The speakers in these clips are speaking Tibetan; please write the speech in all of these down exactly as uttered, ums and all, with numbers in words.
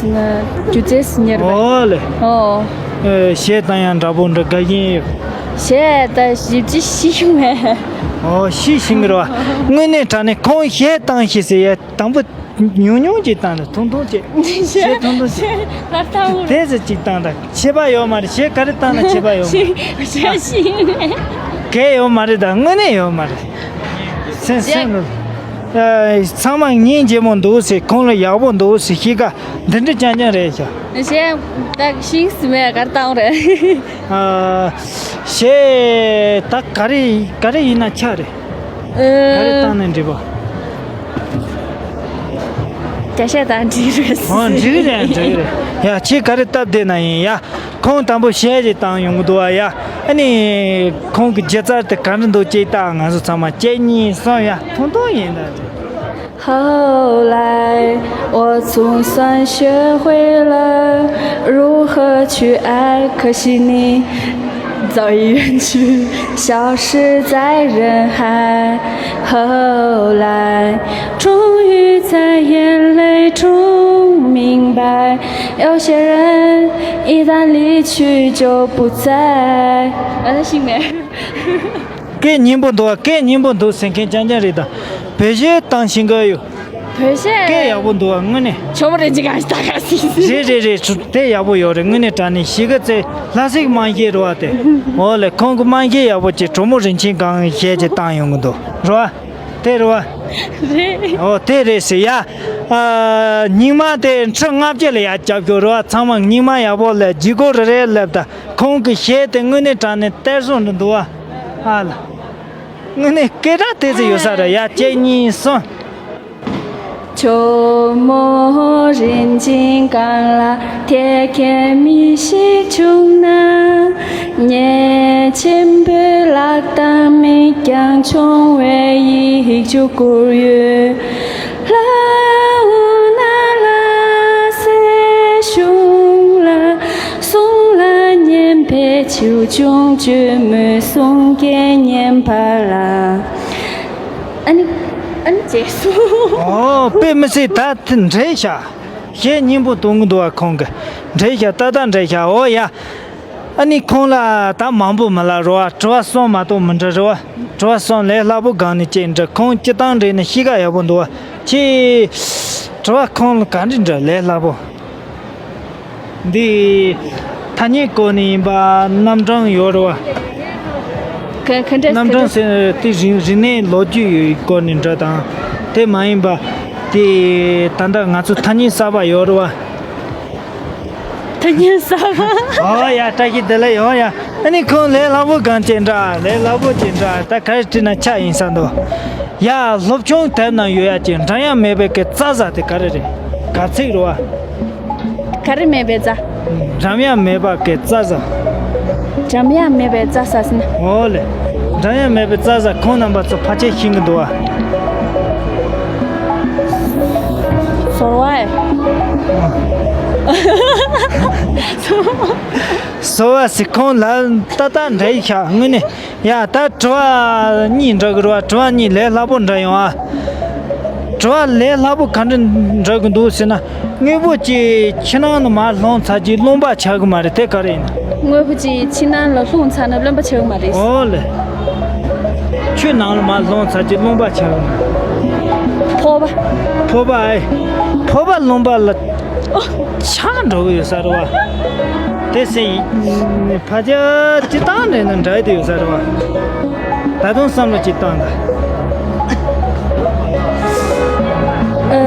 སྒྱུ་རྩལ་ཟེར་ཉེར་བ། ཨོ་ལེ། ཨོ། ཨེ། གཞས་བཏང་ཡག་འདྲ་པོ་འདྲ་དགའ་གི་ཡིན། གཞས་ད་ཞིབ་ཅིག་ཤེས་མེད། ཨོ། ཤེས་ཤེས་ཀྱི་རེད་བ། དངོས་གནས་དྲང་གནས་ཁོང་གཞས་བཏང་ཤེས་ཟེར་ཡ། དང་པོ་ཉུང་ཉུང་ཅིག་བཏང་དང་། ཐུང་ཐུང་ཅིག་གཞས་ཐུང་ཐུང་ཅིག་ལར་བཏང་། དེ་ཟེར་ཅིག་བཏང་དང་། ཁྱད་པར་ཡོད་མ་རེད། གཞས་ག་རེ་བཏང་ན་ཁྱད་པར་ཡོད་མ་རེད། གཞས་ཤེས་མེད། གལ་ཡོད་མ་རེད། ད་དངོས་གནས་ཡོད་མ་རེད། སེམས་སེམས་ལ། ཨ། ཚང་མ་སྙིང་རྗེ་མོ་འདུག་ཟེར། ཁོང་ལ་ཡག་པོ་འདུག་ཟེར། གཤིས་ཀ་འདི་འདྲ་རྐྱང་རྐྱང་རེད་ཤག་གཞས་ད་ཤེས་ཀྱི་མེད། ག་རེ་བཏང་རེད། ཨ། གཞས་ད་ག་རེ་ག་རེ་ཡིན་ན་ཆ་རེད། ག་རེ་བཏང་ན་འགྲིག་པ། རྒྱ་གཞས་དང་འགྲིག་རེད། ཨོ། འགྲིག་རེད། འགྲིག་རེད། ཡ། ཁྱེད་ག་རེ་སྟབས་བདེ་ན་ཡིན་ཡ། ཁོང་དང་པོ་གཞས་ཅིག་བཏང་ཡོང་གི་འདུག་བ་ཡ། ཨ་ནི་ཁོང་གི་སྒྱུ་རྩལ་དེ་ག་འདྲ་འདུག་ཅིག་ལྟ། ང་ཚོ་ཚང་མ་གཅིག་གཉིས་གསུམ་ཡ། ཐུང་ཐུང་ཡིན་ད། 后来，我总算学会了如何去爱，可惜你早已远去，消失在人海。后来，终于在眼泪中明白，有些人一旦离去就不再。完了，姓名。 སྐད་སྙན་པོ་འདུག་བ། སྐད་སྙན་པོ་འདུག་ཟེར་མཁན་རྐྱང་རྐྱང་རེད་ད། བོད་གཞས་བཏང་ཤེས་ཀྱི་ཡོད། བོད་གཞས། སྐད་ཡག་པོ་འདུག་བ། དངོས་གནས། ཆོ་མོ་རེ་ཅིག་ག་ཞིག་ད་ག་སྲིད། རེད་རེད་རེད། དེ་ཡག་པོ་ཡོད་རེད། དངོས་གནས་དྲང་གནས་གཞིས་ཀ་རྩེ་ལྷ་སའི་དམངས་གཞས་རེད་བ་དེ། འོ་ལེ། ཁོང་གི་དམངས་གཞས་ཡག་པོ་ཅིག་གྲོ་མོ་རིན་ཆེན་སྒང་གཞས་ཅིག་བཏང་ཡོང་གི་འདུག་རེད་བ། དེ་རེད་བ། རེད། འོ། དེ་རེད་ཟེར་ཡ། ཨ། སྙིང་མ་དེ་ཁྲི་ལྔ་བརྒྱ་ལ་ཡ་རྒྱབ་སྐྱོར་རེད་བ། ཚང་མ་སྙིང་མ་ཡག་པོ་ལ་ལྗིད་ཁོག་རེ་རེ་སླེབས་ད། ཁོང་གི་གཞས་དེ་དངོས་གནས་དྲང་གནས་གཏེར་སྲུང་འདྲ་འདུག་བ། ཨ་ལ། དངོས་གནས་སྐད་གྲགས་དེ་ཚོ་ཡོད་ས་རེད་ཡ། གཅིག་གཉིས་གསུམ། ཨ་ནི། ཨ་ནི་རྗེས་སུ། ཨོ། དཔེ་མི་སྲིད་ད་དེ་འགྲིག་ཤག་གཞས་སྙན་པོ་གཏོང་གི་འདུག་བ། ཁོང་གི། འགྲིག་ཤག་ཏག་ཏག་འགྲིག་ཤག་འོ་ཡ། ཨ་ནི་ཁོང་ལ་ད་མང་པོ་མི་ལབ་རོ་བ། དྲི་བ་གསུམ་མ་གཏོགས་མི་འདྲི་རོ་བ། དྲི་བ་གསུམ་ལས་སླ་པོ་སྒང་ནས་ཅིག་འདྲི། ཁོང་སྤྱིར་བཏང་འདྲི་ན་གཤིས་ཀ་ཡག་པོ་འདུག་བ། ཁྱེད་དྲི་བ་ཁོང་ལ་ག་འདྲ་འདྲི་ལས་སླ་པོ། འདི་ཐ་སྙད་སྐོར་ནས་ཡིན་པ། རྣམ་གྲངས་ཡོད་རེད་བ། ག་ག་འདྲ་རྣམ་ག་གྲངས་འདྲ་ཟེར་དེ་རིག་རིག་གནས་ལོ་རྒྱུས་ཡོད་སྐོར་ནས་འདྲ་དང་། དེ་མ་ཡིན་པ། དེ་ད་ལྟ་ང་ཚོ་ཐ་སྙད་གསར་པ་ཡོད་རེད་བ། ཐ་སྙད་གསར་པ། ཨོ་ཡ། བཀྲ་ཤིས་བདེ་ལེགས་ཡོང་ཡ། ཨ་ནི་ཁོང་ལས་སླ་པོ་སྒང་ཅིག་འདྲི། ལས་སླ་པོ་ཅིག་འདྲི། ད་ག་རེ་དྲིས་ན་ཆ་ཡིན་ས་འདུག་ཡ། སློབ་ཆུང་དེབ་ནང་ཡོད་ཡ་ཅིག་འགྲམ་ཡང་མེད་པའི་གི་རྩྭ་ཟ་དེ་ག་རེ་རེད། ག་ཚིག་རེད་བ། ག་རེ་མེད་པའི་རྩྭ། འགྲམ་ཡང་མེད་པ་གི་རྩྭ་ཟ། འགྲམ་ཡང་མེད་པའི་རྩྭ་ཟ་ཟེར་ན། འོ་ལེ། འགྲམ་ཡང་མེད་པའི་རྩྭ་ཟ། ཁོང་རྣམ་པ་ཚོ་ཕལ་ཆེར་ཤེས་ཀྱི་འདུག་བ། ཟོར་བ། ཟོར་བ་ཟེར། ཁོང་ལ་ཏག་ཏག་འདྲི་ཤག་དངོས་གནས། ཡ། ད་དྲི་བ་གཉིས་འདྲི་གི་རེད་བ། དྲི་བ་གཉིས་ལས་སླ་པོ་འདྲི་ཡོང་ཨ། དྲི་བ་ལས་སླ་པོ་ག་འདྲ་འདྲི་གི་འདུག་ཟེར་ན། དངོས་པོ་ཅིག་ཆུ་ནང་ལ་མར་ལྷུང་ཚར་རྗེས་རློན་པ་ཆགས་གི་མ་རེད། དེ་ག་རེ་ཡིན་ན། དངོས་པོ་ཅིག་ཆུ་ནང་ལ་ལྷུང་ཚར་ན་རློན་པ་ཆགས་གི་མ་རེད། ཨོ་ལེ། ཆུ་ནང་ལ་མར་ལྷུང་ཚར་རྗེས་རློན་པ་ཆགས་གི་མ་རེད། ཕོར་པ། ཕོར་པ་ཨེ། ཕོར་པ་རློན་པ་ལ་ཆགས་འགྲོ་གི་ཡོད་ས་རེད་བ། དེ་སེ་ཕ་ཅག་སྤྱིར་བཏང་ནས་ནི་འདྲ་དེ་ཡོད་ས་རེད་བ། ད་དུང་བསམ་བློ་ཅིག་བཏང་ད། ཨ།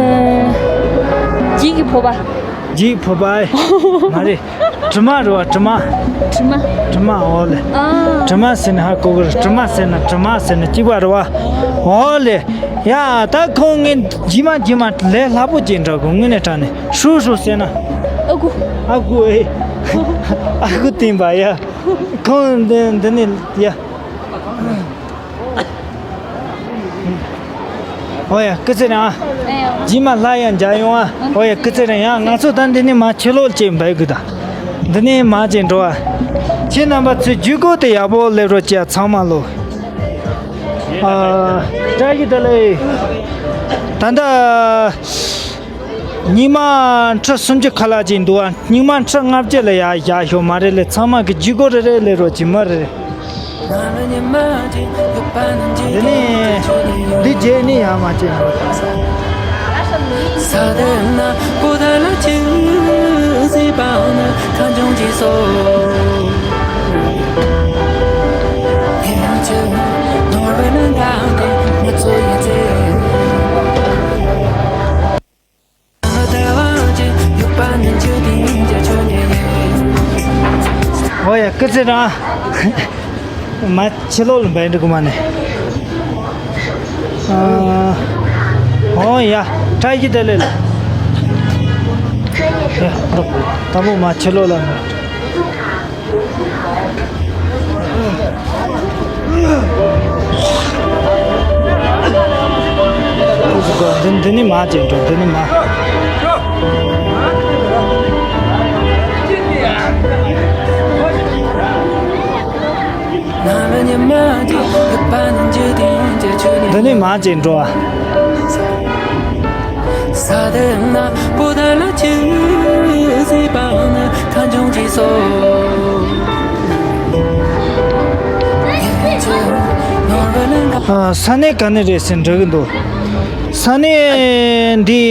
འགྱིག་གི་ཕོར་པ། འགྱིག་ཕོར་པ་ཨེ། མ་རེད། དྲི་མ་རེད་བ། དྲི་མ། དྲི་མ། དྲི་མ། འོ་ལེ། ཨ། དྲི་མ་ཟེར་ན་ཧ་གོ་གི་རེད། དྲི་མ་ཟེར་ན། དྲི་མ་ཟེར་ན་གཅིག་པ་རེད་བ། འོ་ལེ། ཡ། ད་ཁོང་ངས་རྗེས་མ་རྗེས་མ་ལས་སླ་པོ་ཅིག་འདྲི་དགོས། དངོས་གནས་དྲང་གནས། ཧྲུའུ་ཧྲུའུ་ཟེར་ན། ཨ་ཁུ། ཨ་ཁུ་ཨེ། ཨ་ཁུ་བསྟན་པ་ཡ། ཁོང་འདི་འདི་ནས་ཡ། ཨོ་ཡ། སྐུ་ཚེ་རིང་ཨ། རྗེས་མ་སླར་ཡང་མཇལ་ཡོང་ཨ། ཨོ་ཡ། སྐུ་ཚེ་རིང་ཡ། ང་ཚོ་ད་འདི་ནས་མར་ཕྱི་ལོགས་ཅིག་འབུད་དགོས་ད། འདི་ནས་མར་ཅིག་འགྲོ་ཨ། ཁྱེད་རྣམ་པ་ཚོས་བརྒྱུད་སྐུར་དེ་ཡག་པོ་སླེབས་རོགས་གྱིས་ཨ། ཚང་མ་ལོ། ཨ། བཀྲ་ཤིས་བདེ་ལེགས། ད་ལྟ། རྙིང་མ་ཁྲི་སུམ་ཅུ་ཁ་ལག་ཅིག་འདུག་ཨ། རྙིང་མ་ཁྲི་ལྔ་བཅུ་ལ་ཡར་བཞག་ཤོག་མ་རེད་ལེ། ཚང་མ་གི་ལྗིད་ཁོག་རེ་རེ་ལེ་རོགས་ཀྱི་མ་རེད། འདི་ནི་འདི་རྗེས་ནི་ཡར་མ་ཅིག་འགྲོ། ཨོ་ཡ་སྐུ་ཚེ་རིང་། མ་ཕྱི་ལོགས་ལ་འབད་འགྲིག་གི་མ་ནི། ཨོ་ཡ་བཀྲ་ཤིས་བདེ་ལེགས་ལ། ཡ་འགྲོ། དང་པོ་མ་ཕྱི་ལོགས་ལ་འབད། འདི་འདི་ནི་མ་ཅིག་འགྲོ། འདི་ནི་མ། འདི་ནི་མ་ཅིག་འགྲོ། ཨ། ས་གནས་ག་ནས་རེད་ཟེར་འདྲི་གི་འདུག་ས་གནས་འདི།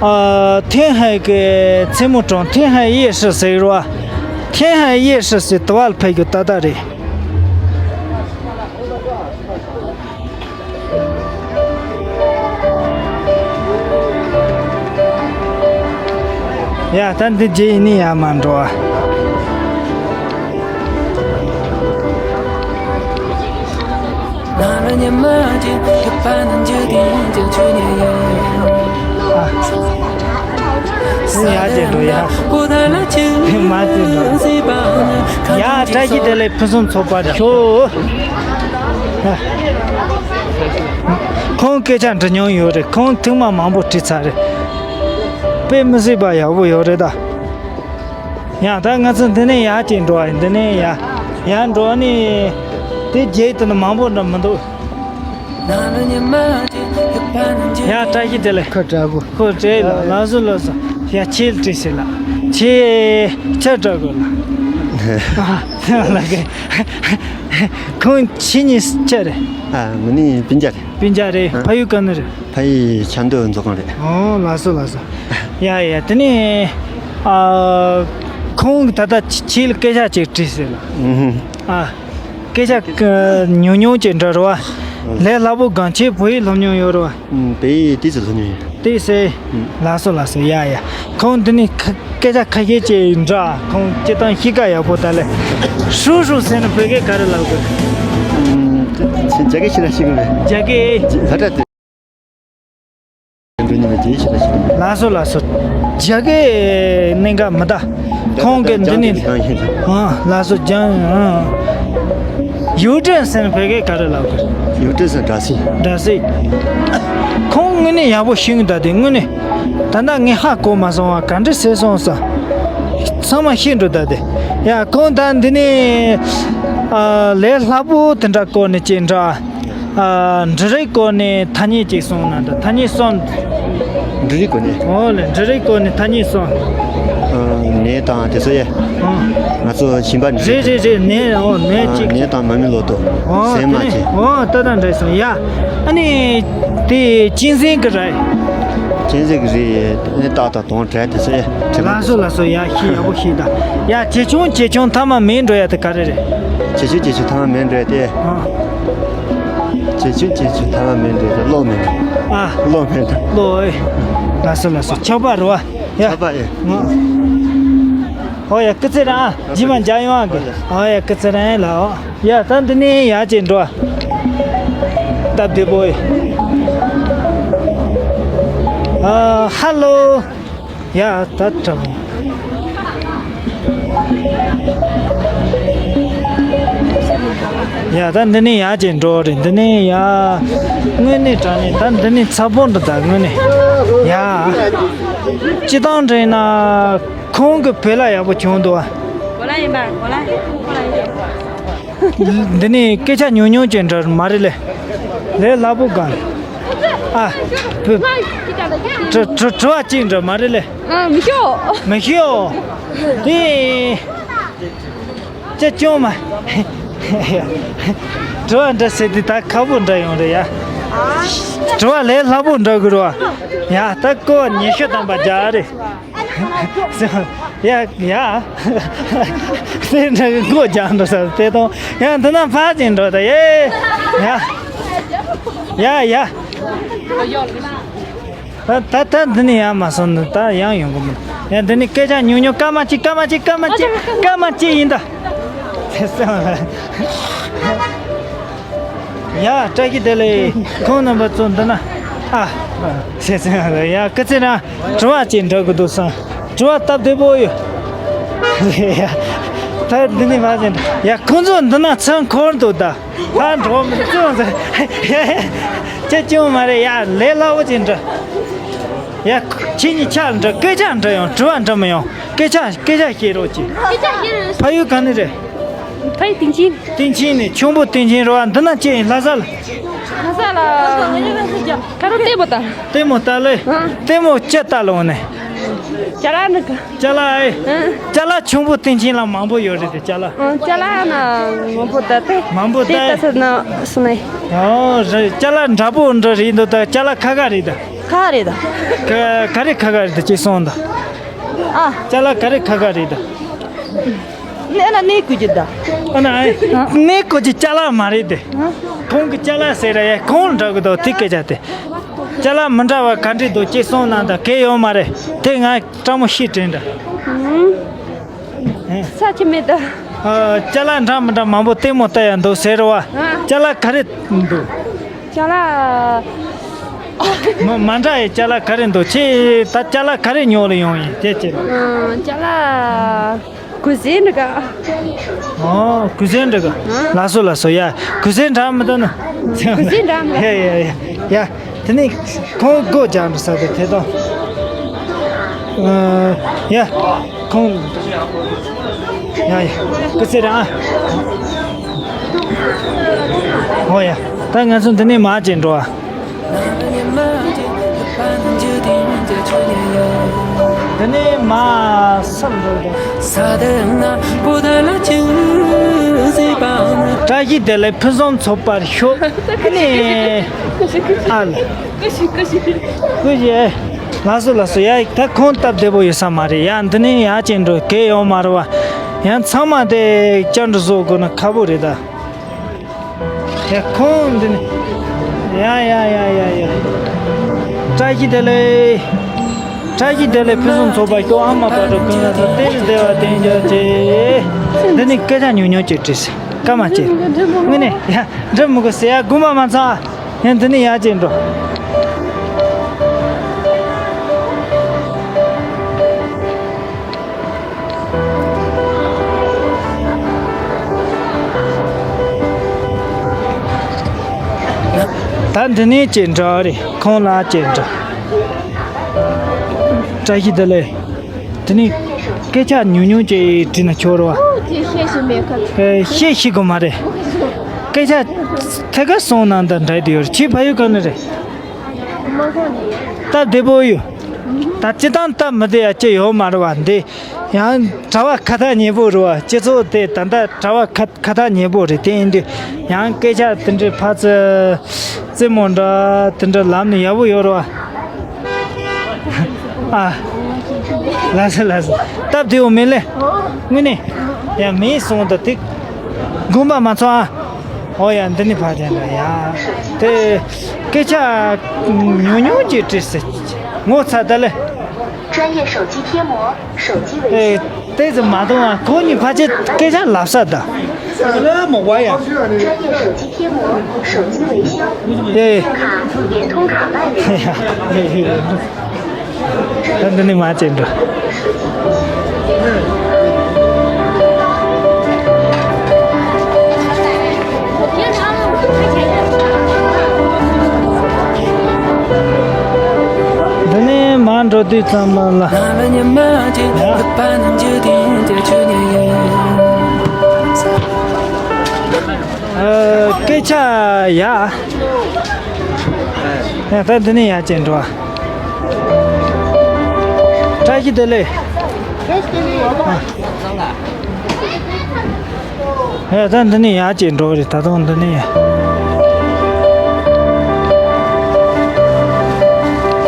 ཨ། ཐེན་ཧའེ་གི་མཚན་མོ་གྲོང་ཐེན་ཧའེ་ཡེ་ཧྲི་ཟེར་བ། ཐེན་ཧའེ་ཡེ་ཧྲི་ཟེར་དུ་བ་ལ་ཕེབས་རྒྱུ་ཏག་ཏག་རེད། ཡ་ད་འདི་རྗེས་ཡིན་ནི་ཡ་མ་འགྲོ་བ། ཨ། ཡ་དེ་འགྲོ་ཡ། མ་དེ་འགྲོ། ཡ་བཀྲ་ཤིས་བདེ་ལེགས་ཕུན་སུམ་ཚོགས་པར་ཤོག་ཁོང་སྐད་ཆ་འདྲི་མྱོང་ཡོད་རེད། ཁོང་ཐེངས་མ་མང་པོ་དྲིས་ཚར་རེད། དཔེ་མི་སྲིད་པ་ཡག་པོ་ཡོད་རེད་ད། ཡང་ད་ང་ཚོ་འདི་ནས་ཡར་ཅིག་འགྲོ་བ་ཡིན། འདི་ནས་ཡར་ཡར་འགྲོ་ནས་དེ་རྗེས་དེ་ནི་མང་པོ་འགྲོ་མི་འདུག་ཡ་བཀྲ་ཤིས་བདེ་ལེགས། ཁོ་དྲག་གོ། ཁོ་བྲེལ་ལ་ལགས་སོ་ལགས་སོ། ཡ་ཁྱེད་ལ་དྲིས་ཟེར་ལ། ཁྱེད་ཁྱེད་དྲག་གོ་ལ། ཨ་ལ་གེ། ཁོང་ཁྱེད་གཉིས་ཆ་རེད། ཨ་ང་ནི་སྤུན་ཀྱག་རེད། སྤུན་ཀྱག་རེད། ཨ་ཕ་ཡུལ་ག་ནས་རེད། ཕ་ཡུལ་ཆབ་མདོ་མཛོད་ཁང་རེད། ཨོ་ལགས་སོ་ལགས་སོ། ཡ་ཡ་དེ་ནས་ཨ་ཁོང་གི་ད་ལྟ་ཁྱེད་ལ་སྐད་ཆ་ཅིག་དྲིས་ཟེར་ལ། ཨ། སྐད་ཆ་ཉུང་ཉུང་ཅིག་འདྲ་རེད་བ། ལས་སླ་པོ་གང་ཁྱེད་བོད་ཡིག་སློབ་མྱོང་ཡོད་རེད་བ། ཨུམ། བོད་ཡིག་ཏོག་ཙམ་སློབ་མྱོང་ཡོད། ཏོག་ཙམ། ཨུམ། ལགས་སོ་ལགས་སོ། ཡ་ཡ། ཁོང་འདི་ནས་ཁ་སྐད་ཆ་ཁ་ཤས་ཅིག་འདྲ། ཁོང་སྤྱིར་བཏང་གཤིས་ཀ་ཡག་པོ་ད་ལས། ཧྲུའུ་ཧྲུའུ་ཟེར་ན་བོད་སྐད་ག་རེ་ལབ་དགོས། ཨུམ། རྒྱ་སྐད་ཤེས་ན་ཤེས་གི་མེད། རྒྱ་སྐད། ལྷ་སྒྲ་དེ། འགྲོ་ཉི་མ་རྗེས་ཤེས་ན་ཤེས་གི་མེད། ལགས་སོ་ལགས་སོ། རྒྱ་སྐད་གནད་འགག་མི་གདའ། ཁོང་གི་འདི་ནས། ཨ་ལགས་སོ་ལྗང་། ཨ། ཡུའུ་ཀྲེན་ཟེར་ན་བོད་སྐད་ག་རེ་ལབ་དགོས། ཡུའུ་ཀྲེན་ཟེར་སྦྲ་སྲིན། སྦྲ་སྲིན། ཁོང་དངོས་གནས་ཡག་པོ་ཤེས་ཀྱི་འདུག་དེ་དངོས་གནས། ད་ལྟ་ངས་ཧ་གོ་མ་སོང་བ་ག་འདྲ་ཟེར་སོང་ས། ཚང་མ་ཤེས་འགྲོ་ད་དེ། ཡ་ཁོང་ད་འདི་ནས། ཨ། ལས་སླ་པོ་དེ་འདྲ་སྐོར་ནས་ཅིག་འདྲ། ཨ། འབྲུ་རིགས་སྐོར་ནས་ཐ་སྙད་ཅིག་གསུངས་ན་འདྲ། ཐ་སྙད་གསུམ། འབྲུ་རིགས་སྐོར་ནས། འོ་ལེ། འབྲུ་རིགས་སྐོར་ནས་ཐ་སྙད་གསུམ། ཨ། ནས་དང་དེ་ཚོ་ཡ། ཨ། ང་ཚོ་ཞིང་པ་འབྲུ་རེད་རེད་རེད། ནས། འོ་ནས། ཨ། གཅིག་ནས་དང་མ་རྨོས་ལོ་ཏོག་འོ་ཟན་མ་དེ་ནས་བྱེད། འོ་ད་ད་འདྲ་སོང་ཡ། ཨ་ནི་དེ་གཅན་གཟན་གྱི་རིགས། གཅན་གཟན་གྱི་རིགས་ནི་སྟག་དང་དོམ་དྲེད་དེ་ཚོ་ཡ། ལགས་སོ་ལགས་སོ། ཡ་ཤེས་ཡག་པོ་ཤེས་ད། ཡ་ཇེ་ཆུང་ཇེ་ཆུང་ཐ་མ་མེད་འགྲོ་ཡ་དེ་ག་རེ་རེད། ཇེ་ཆུང་ཇེ་ཆུང་ཐ་མ་མེད་འགྲོ་ཡ་དེ། ཨ། ཇེ་ཆུང་ཇེ་ཆུང་ཐ་མ་མེད་འགྲོ་ཡ་དེ་གློག་མེད་འགྲོ། ཨ། གློག་མེད་འགྲོ། གློག་ཨེ། ལགས་སོ་ལགས་སོ། ཆག་པ་རེད་བ། ཡ། ཆག་པ་ཨེ། ཨོ་ཡ་སྐུ་ཚེ་རིང་། རྗེས་མ་མཇལ་ཡོང་ཨ་གི། ཨོ་ཡ་སྐུ་ཚེ་རིང་ལགས། ཡ་ད་འདི་ནས་ཡར་ཅིག་འགྲོ། སྟབས་བདེ་པོ་ཡིན། ཨ། ཧ་ལོ། ཡ་ད་དྲག་པོ། ཡ་ད་འདི་ནས་ཡར་ཅིག་འགྲོ་རེད། འདི་ནས་ཡ། དངོས་གནས་དྲང་གནས་ད་འདི་ནས་ཚ་པོ་འདི་ད་དངོས་གནས། ཡ། སྤྱིར་བཏང་དྲན་ན་ཁོང་གི་བོད་ལྭ་ཡག་པོ་གྱོན་འདུག་བ། གོ་ལ་ཡིན་པ། གོ་ལ། གོ་ལ་ཡིན། འདི་ནས་སྐད་ཆ་ཉུང་ཉུང་ཅིག་འདྲ་མ་རེད་ལེ། ལས་སླ་པོ་གང་། ཨ། བུ། དྲི་དྲི་དྲི་བ་གཅིག་འདྲ་མ་རེད་ལེ། ཨ། མི་ཤོག་མི་ཤོག་དེ། ཅི་ཅུང་མ། དྲི་བ་འདྲ་ཟེར་དུས་ད་ཁག་པོ་འདྲ་ཡོང་རེད་ཡ། དྲི་བ་ལས་སླ་པོ་འདྲ་གི་རེད་བ། ཡ་ད་ཀོ་ཉི་ཤུ་ཐམ་པ་རྒྱག་རེད། ཡ་ཡ། དེ་འདྲ་གི་མགོ་རྒྱག་འགྲོ་ས་དེ་དང་ཡ་འདི་ན་ཕར་ཅིག་འགྲོ་ད་ཡེ། ཡ་ཡ་ཡ། ད་ད་ད་འདི་ནས་ཡར་མ་སོང་ན་ད་ཡང་ཡོང་གི་མིན། ཡང་འདི་ནས་སྐད་ཆ་ཉུང་ཉུང་སྐར་མ་གཅིག་སྐར་མ་གཅིག་སྐར་མ་གཅིག་སྐར་མ་གཅིག་ཡིན་ད། དེ་སེམས་ལ། ཡ་བཀྲ་ཤིས་བདེ་ལེགས། ཁོང་རྣམ་པ་ཚོ་འདི་ན། ཨ། དེ་སེམས་ལ་ཡ་སྐུ་ཚེ་རིང་། དྲི་བ་ཅིག་འདྲི་གི་འདུག་སམ། དྲི་བ་སྟབས་བདེ་པོ་ཡོད། ཡ། ད་འདི་ནས་མ་ཟིན། ཡ་ཁོང་ཚོ་འདི་ན་ཚང་འཁོར་འདུག་ད། ཕར་འགྲོ་མི་ཐུབ་ཟེར། ཡ་ཡ། ཅི་ཅུང་མ་རེད་ཡ་ལས་སླ་བོ་ཅིག་འདྲི། ཡ་ཁྱེད་གཉིས་ཆ་འདྲི་སྐད་ཆ་འདྲི་ཡོང་དྲི་བ་འདྲི་མི་ཡོང་སྐད་ཆ་སྐད་ཆ་བཤད་རོགས་གྱིས། སྐད་ཆ་བཤད་རོགས་ཕ་ཡུལ་ག་ནས་རེད། ཕ་ཡུལ་སྟེང་ཆེན། སྟེང་ཆེན་ནས་ཁྱུང་པོ་སྟེང་ཆེན་རེད་བ། འདི་ན་ཅི་ཡིན་ལྷ་ས་ལ། ལྷ་ས་ལ། ཁ་རོ་ལྟད་མོ་ལྟ། ལྟད་མོ་ལྟ་ལེ། ཨ། ལྟད་མོ་ཅི་ལྟ་ལོང་ནས། ཅ་ལག་འདྲ་ག་ཅ་ལག་ཨེ། ཨ། ཅ་ལག་ཁྱུང་པོ་སྟེང་ཆེན་ལ་མང་པོ་ཡོད་རེད་དེ་ཅ་ལག་ཨ། ཅ་ལག་ན་མང་པོ་ལྟ་སྟེ། མང་པོ་ལྟ་དེ་ལྟ་ས་ན་སུ་ནས། ཨོ་རེད། ཅ་ལག་འདྲ་པོ་འདྲ་རེད་འདུག་ད་ཅ་ལག་ཁ་ཁ་རེད་ད། ཁ་རེད་ད། ག་ག་རེ་ཁ་ཁ་རེད་ད་ཅིག་གསུངས་ད། ཨ། ཅ་ལག་ག་རེ་ཁ་ཁ་རེད་ད། ཨ་ན་གནས་དགོས་ཀྱི་ད། ཨ་ན་ཨེ། གནས་དགོས་ཀྱི་ཅ་ལག་མ་རེད་དེ། ཁོང་གི་ཅ་ལག་ཟེར་ར་ཡ་ཁོང་འདྲ་གི་དོ་དེ་སྐད་ཆ་དེ། ཅ་ལག་མི་འདྲ་བ་ག་འདྲ་འདུག་ཅེས་གསུངས་གནང་ད་གལ་ཡོད་མ་རེད་དེ། ང་སྤྲང་མོ་ཤི་དྲན་འདྲ། ས་ཆི་མེད་ད། ཨ། ཅ་ལག་འདྲ་མི་འདྲ་མང་པོ་ལྟད་མོ་ལྟ་ཡ་འདུག་ཟེར་བ། ཨ། ཅ་ལག་ག་རེ་འདུག་ཅ་ལག་མ་མ་འདྲ་ཡི་ཅ་ལག་ག་རེ་འདུག་ཁྱེད་ད་ཅ་ལག་ག་རེ་ཉོ་ལ་ཡོང་ཡིན་དེ་ཅི། ཨ། ཅ་ལག་གུ་ཟེ་འདྲ་ག་ཨོ་གུ་ཟེ་འདྲ་ག་ལགས་སོ་ལགས་སོ། ཡ་གུ་ཟེ་འདྲ་མི་འདུག་ན། གུ་ཟེ་འདྲ་མི་འདུག་ཡ་ཡ་ཡ་ཡ། དེ་ནས་ཁོང་སྒོ་རྒྱག་འགྲོ་ས་དེ་དེ་དང་། ཡ། ཁོང་། ཡ་ཡ། སྐུ་ཚེ་རིང་ཨ། ཨོ་ཡ། ད་ང་ཚོ་འདི་ནས་མར་ཅིག་འགྲོ་ཨ། འདི་ནས་མར་སར་འགྲོ་དང་། བཀྲ་ཤིས་བདེ་ལེགས་ཕུན་སུམ་ཚོགས་པར་ཤོག་ཨ་ནི། ཨ་ལ། ཀུ་ཤི་ཀུ་ཤི། ཀུ་ཤི། ལགས་སོ་ལགས་སོ། ཡ་ད་ཁོང་སྟབས་བདེ་པོ་ཡོད་ས་མ་རེད། ཡ་འདི་ནས་ཡར་ཅིག་འགྲོ་གལ་ཡོད་མ་རེད་བ། ཡང་ཚང་མ་དེ་བཅར་འདྲི་བཟོ་དགོས་ན་ཁག་པོ་རེད་ད། ཡ་ཁོང་འདི་ནས། ཡ་ཡ་ཡ་ཡ་ཡ། བཀྲ་ཤིས་བདེ་ལེགས། བཀྲ་ཤིས་བདེ་ལེགས་ཕུན་སུམ་ཚོགས་པ་ཤོག་ཨ་མ་བག་དྲོ་ཀུན་ལ་ཐོབ་བརྟན་ནས་བདེ་བ་ལྡན་གྱུར་ཅིག་འདི་ནས་སྐད་ཆ་ཉུང་ཉུང་ཅིག་དྲིས། སྐར་མ་གཅིག་དངོས་གནས་ཡ་འགྲིག་མི་དགོས་ཟེར་ཡ་དགོངས་པ་མ་ཚོམ། ཡ་འདི་ནས་ཡར་ཅིག་འགྲོ། ད་འདི་ནས་ཅིག་འགྲོ་རེད། ཁོང་ལ་ཅིག་འགྲོ། བཀྲ་ཤིས་བདེ་ལེགས། དེ་ནས་སྐད་ཆ་ཉུང་ཉུང་ཅིག་དྲིས་ན་ཆོག་རེད་བ། ཨོ་ཅེ་བཤད་ཤེས་མེད་ཁ། ཨེ་བཤད་ཤེས་དགོས་མ་རེད། སྐད་ཆ་ཐད་ཀར་གསུངས་ན་འདི་འདྲ་དེ་ཡོད་རེད། ཁྱེད་ཕ་ཡུལ་ག་ནས་རེད། སྟབས་བདེ་པོ་ཡོད། ད་སྤྱི་བཏང་སྟབས་མི་བདེ་ཡ་ཅི་ཡོད་མ་རེད་བ། འདི་ཡང་གྲྭ་བ་ཁ་ཐག་ཉེ་པོ་རེད་བ། སྤྱི་ཚོགས་དེ་ད་ལྟ་གྲྭ་བ་ཁ་ཁ་ཐག་ཉེ་པོ་རེད། དེ་ཡིན་དུས་ཡང་སྐད་ཆ་དེ་འདྲའི་ཕར་ཚུར་རྩེད་མོ་འདྲ་དེ་འདྲ་ལབ་ནས་ཡག་པོ་ཡོད་རེད་བ། ཨ། ལགས་སོ་ལགས་སོ། སྟབས་བདེ་བོ་མེད་ལེ། དངོས་གནས། ཡ་མེད་སོང་ད་དེ། དགོངས་པ་མ་ཚོམ་ཨ། ཨོ་ཡ་འདི་ནི་ཕར་དེ་འདྲ་ཡ། དེ། སྐད་ཆ། ཉུང་ཉུང་ཅིག་དྲིས་ཟེར། ངོ་ཚ་ད་ལེ། 专业手机贴膜，手机维修。 ཨེ། ཏོག་ཙམ་མ་གཏོང་ཨ། ཁོང་གཉིས་ཕལ་ཆེར་སྐད་ཆ་ལབ་ས་ད། 专业手机贴膜，手机维修。 ཨེ། 卡也通卡办理。 ད་འདི་ནས་མར་ཅིག་འགྲོ། འདི་ནས་མར་འགྲོ་དུས་ཙམ་པ་ལ། ཨ། སྐད་ཆ་ཡ། ཡ། ད་འདི་ནས་ཡར་ཅིག་འགྲོ་ཨ། བཀྲ་ཤིས་བདེ་ལེགས། ཡ། ད་འདི་ནས་ཡར་ཅིག་འགྲོ་རེད། ད་དུང་འདི་ནས་ཡར།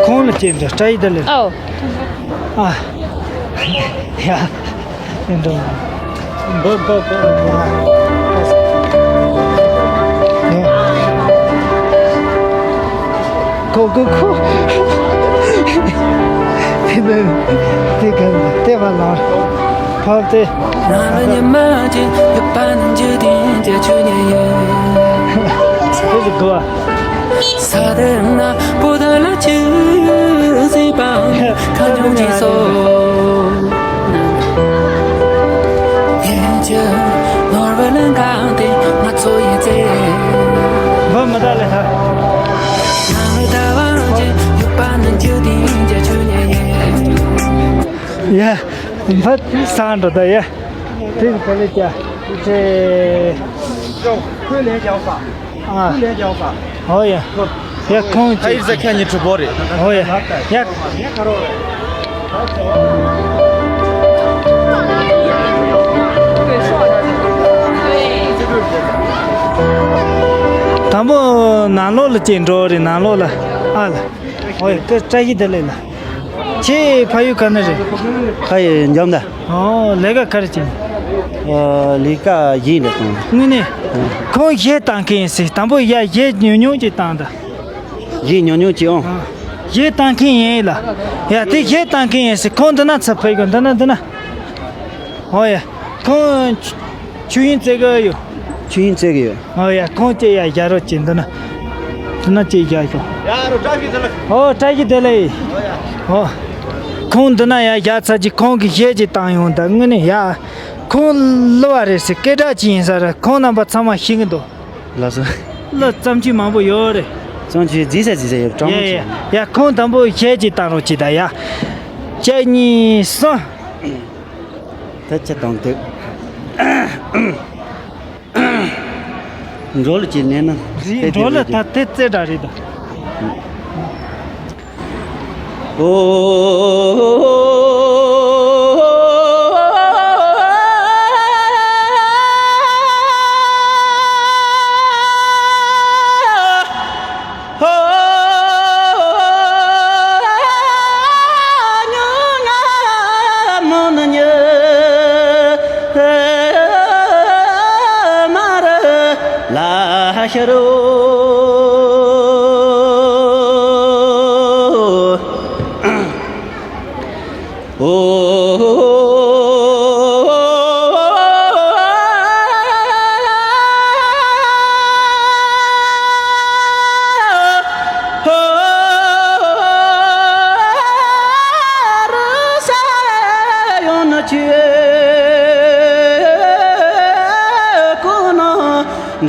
ཁོང་ལ་ཅིག་འགྲོ། བཀྲ་ཤིས་བདེ་ལེགས། ཨོ། ཨ། ཡ། འགྲོ། འགྲོ། འགྲོ། འགྲོ། ཡ། ཁོ། ཁོ། ཁོ། དེ་ནས་དེ་ག་དེ་བ་ལ་ཕབ་སྟེ། ང་ལ་ཉི་མ་གཅིག་ཡོད་པ་ནི་འཇིག་རྟེན་གྱི་ཆོས་ཉིད་ཡིན། དེ་ཟིག་གོ། ས་དེ་ན་པོ་ད་ལ་ཆུ་ཟིན་པ་ཁ་ཆུང་ཅིག་སོ། ཡིན་གྱི་ནོར་བུ་ལ་འགག་སྟེ་ང་ཚོ་ཡི་རྩེ། འབུ་མི་ད་ལེ་ཐ། ཡ། འབུ་ས་འགྲོ་ད་ཡ། དེ་ག་ལེ་ཀྱ། ཅེ། ཁོས་ལན་རྒྱག་པ། ཨ། ཁོས་ལན་རྒྱག་པ། ཨོ་ཡ། ཡ། ཁོང་ཁ་ཡིག་ཟ་ཁ་ཉི་ཁྲི་བོ་རེད། ཨོ་ཡ། ཡ། དང་པོ་ནང་ལོགས་ལ་ཅིག་འགྲོ་རེད། ནང་ལོགས་ལ། ཨ་ལ། ཨོ་ཡ། བཀྲ་ཤིས་བདེ་ལེགས་ལ། ཁྱེད་ཕ་ཡུལ་ག་ནས་རེད། ཕ་ཡུལ་འཇམ་དང་། ཨོ། ལས་ཀ་ག་རེ་བྱེད། ཨོ། ལས་ཀ་ཡིན་རེད་དང་། དངོས་གནས། ཨ། ཁོང་གཞས་བཏང་མཁན་ཡིན་ཟེར། དང་པོ་ཡ་གཞས་ཉུང་ཉུང་ཅིག་བཏང་དང་། གཞས་ཉུང་ཉུང་ཅིག་ཨང་། ཨ། གཞས་བཏང་མཁན་ཡིན་ལ། ཡ། དེ་གཞས་བཏང་མཁན་ཡིན་ཟེར། ཁོང་འདི་ན་ཚུར་ཕེབས་དགོས། འདི་ན་འདི་ན། ཨོ་ཡ། ཁོང་ཆོས་དབྱིངས་རྩེ་གི་ཡོད། ཆོས་དབྱིངས་རྩེ་གི་ཡོད། ཨོ་ཡ། ཁོང་ཅིག་ཡ་རྒྱག་རོགས་བྱེད། འདི་ན། འདི་ན་ཅིག་རྒྱག་ཤོག། ཨོ། བཀྲ་ཤིས་བདེ་ལེགས། ཨོ། ཁོང་འདི་ན་ཡ་རྒྱག་ཚར་གྱི། ཁོང་གི་གཞས་ཅིག་བཏང་ཡོང་། ད་དངོས་གནས་ཡ། ཁོང་གླུ་བ་རེད་ཟེར། སྐད་གྲགས་ཅིག་ཡིན་ས་རེད། ཁོང་རྣམ་པ་ཚང་མ་ཤེས་ཀྱི་འདུག། ལགས་སོ། གླུ་བརྩམས་ཆོས་མང་པོ་ཡོད་རེད། བརྩམས་ཆོས་རྫིག་ས་རྫིག་ས་ཡོད། སྤྲང་མོ་ཡ་ཡ་ཅིག་ཡ། ཁོང་དང་པོ་གཞས་ཅིག་བཏང་རོགས་གྱིས་ད་ཡ། གཅིག་གཉིས་གསུམ། ད་ཅི་བཏང་འདུག། འགྲོ་ལ་ཅིག་ལེན་ན། རེད། འགྲོ་ལ་ད་དེ་རྩེ་དྲག་རེད་ད། ཨོ།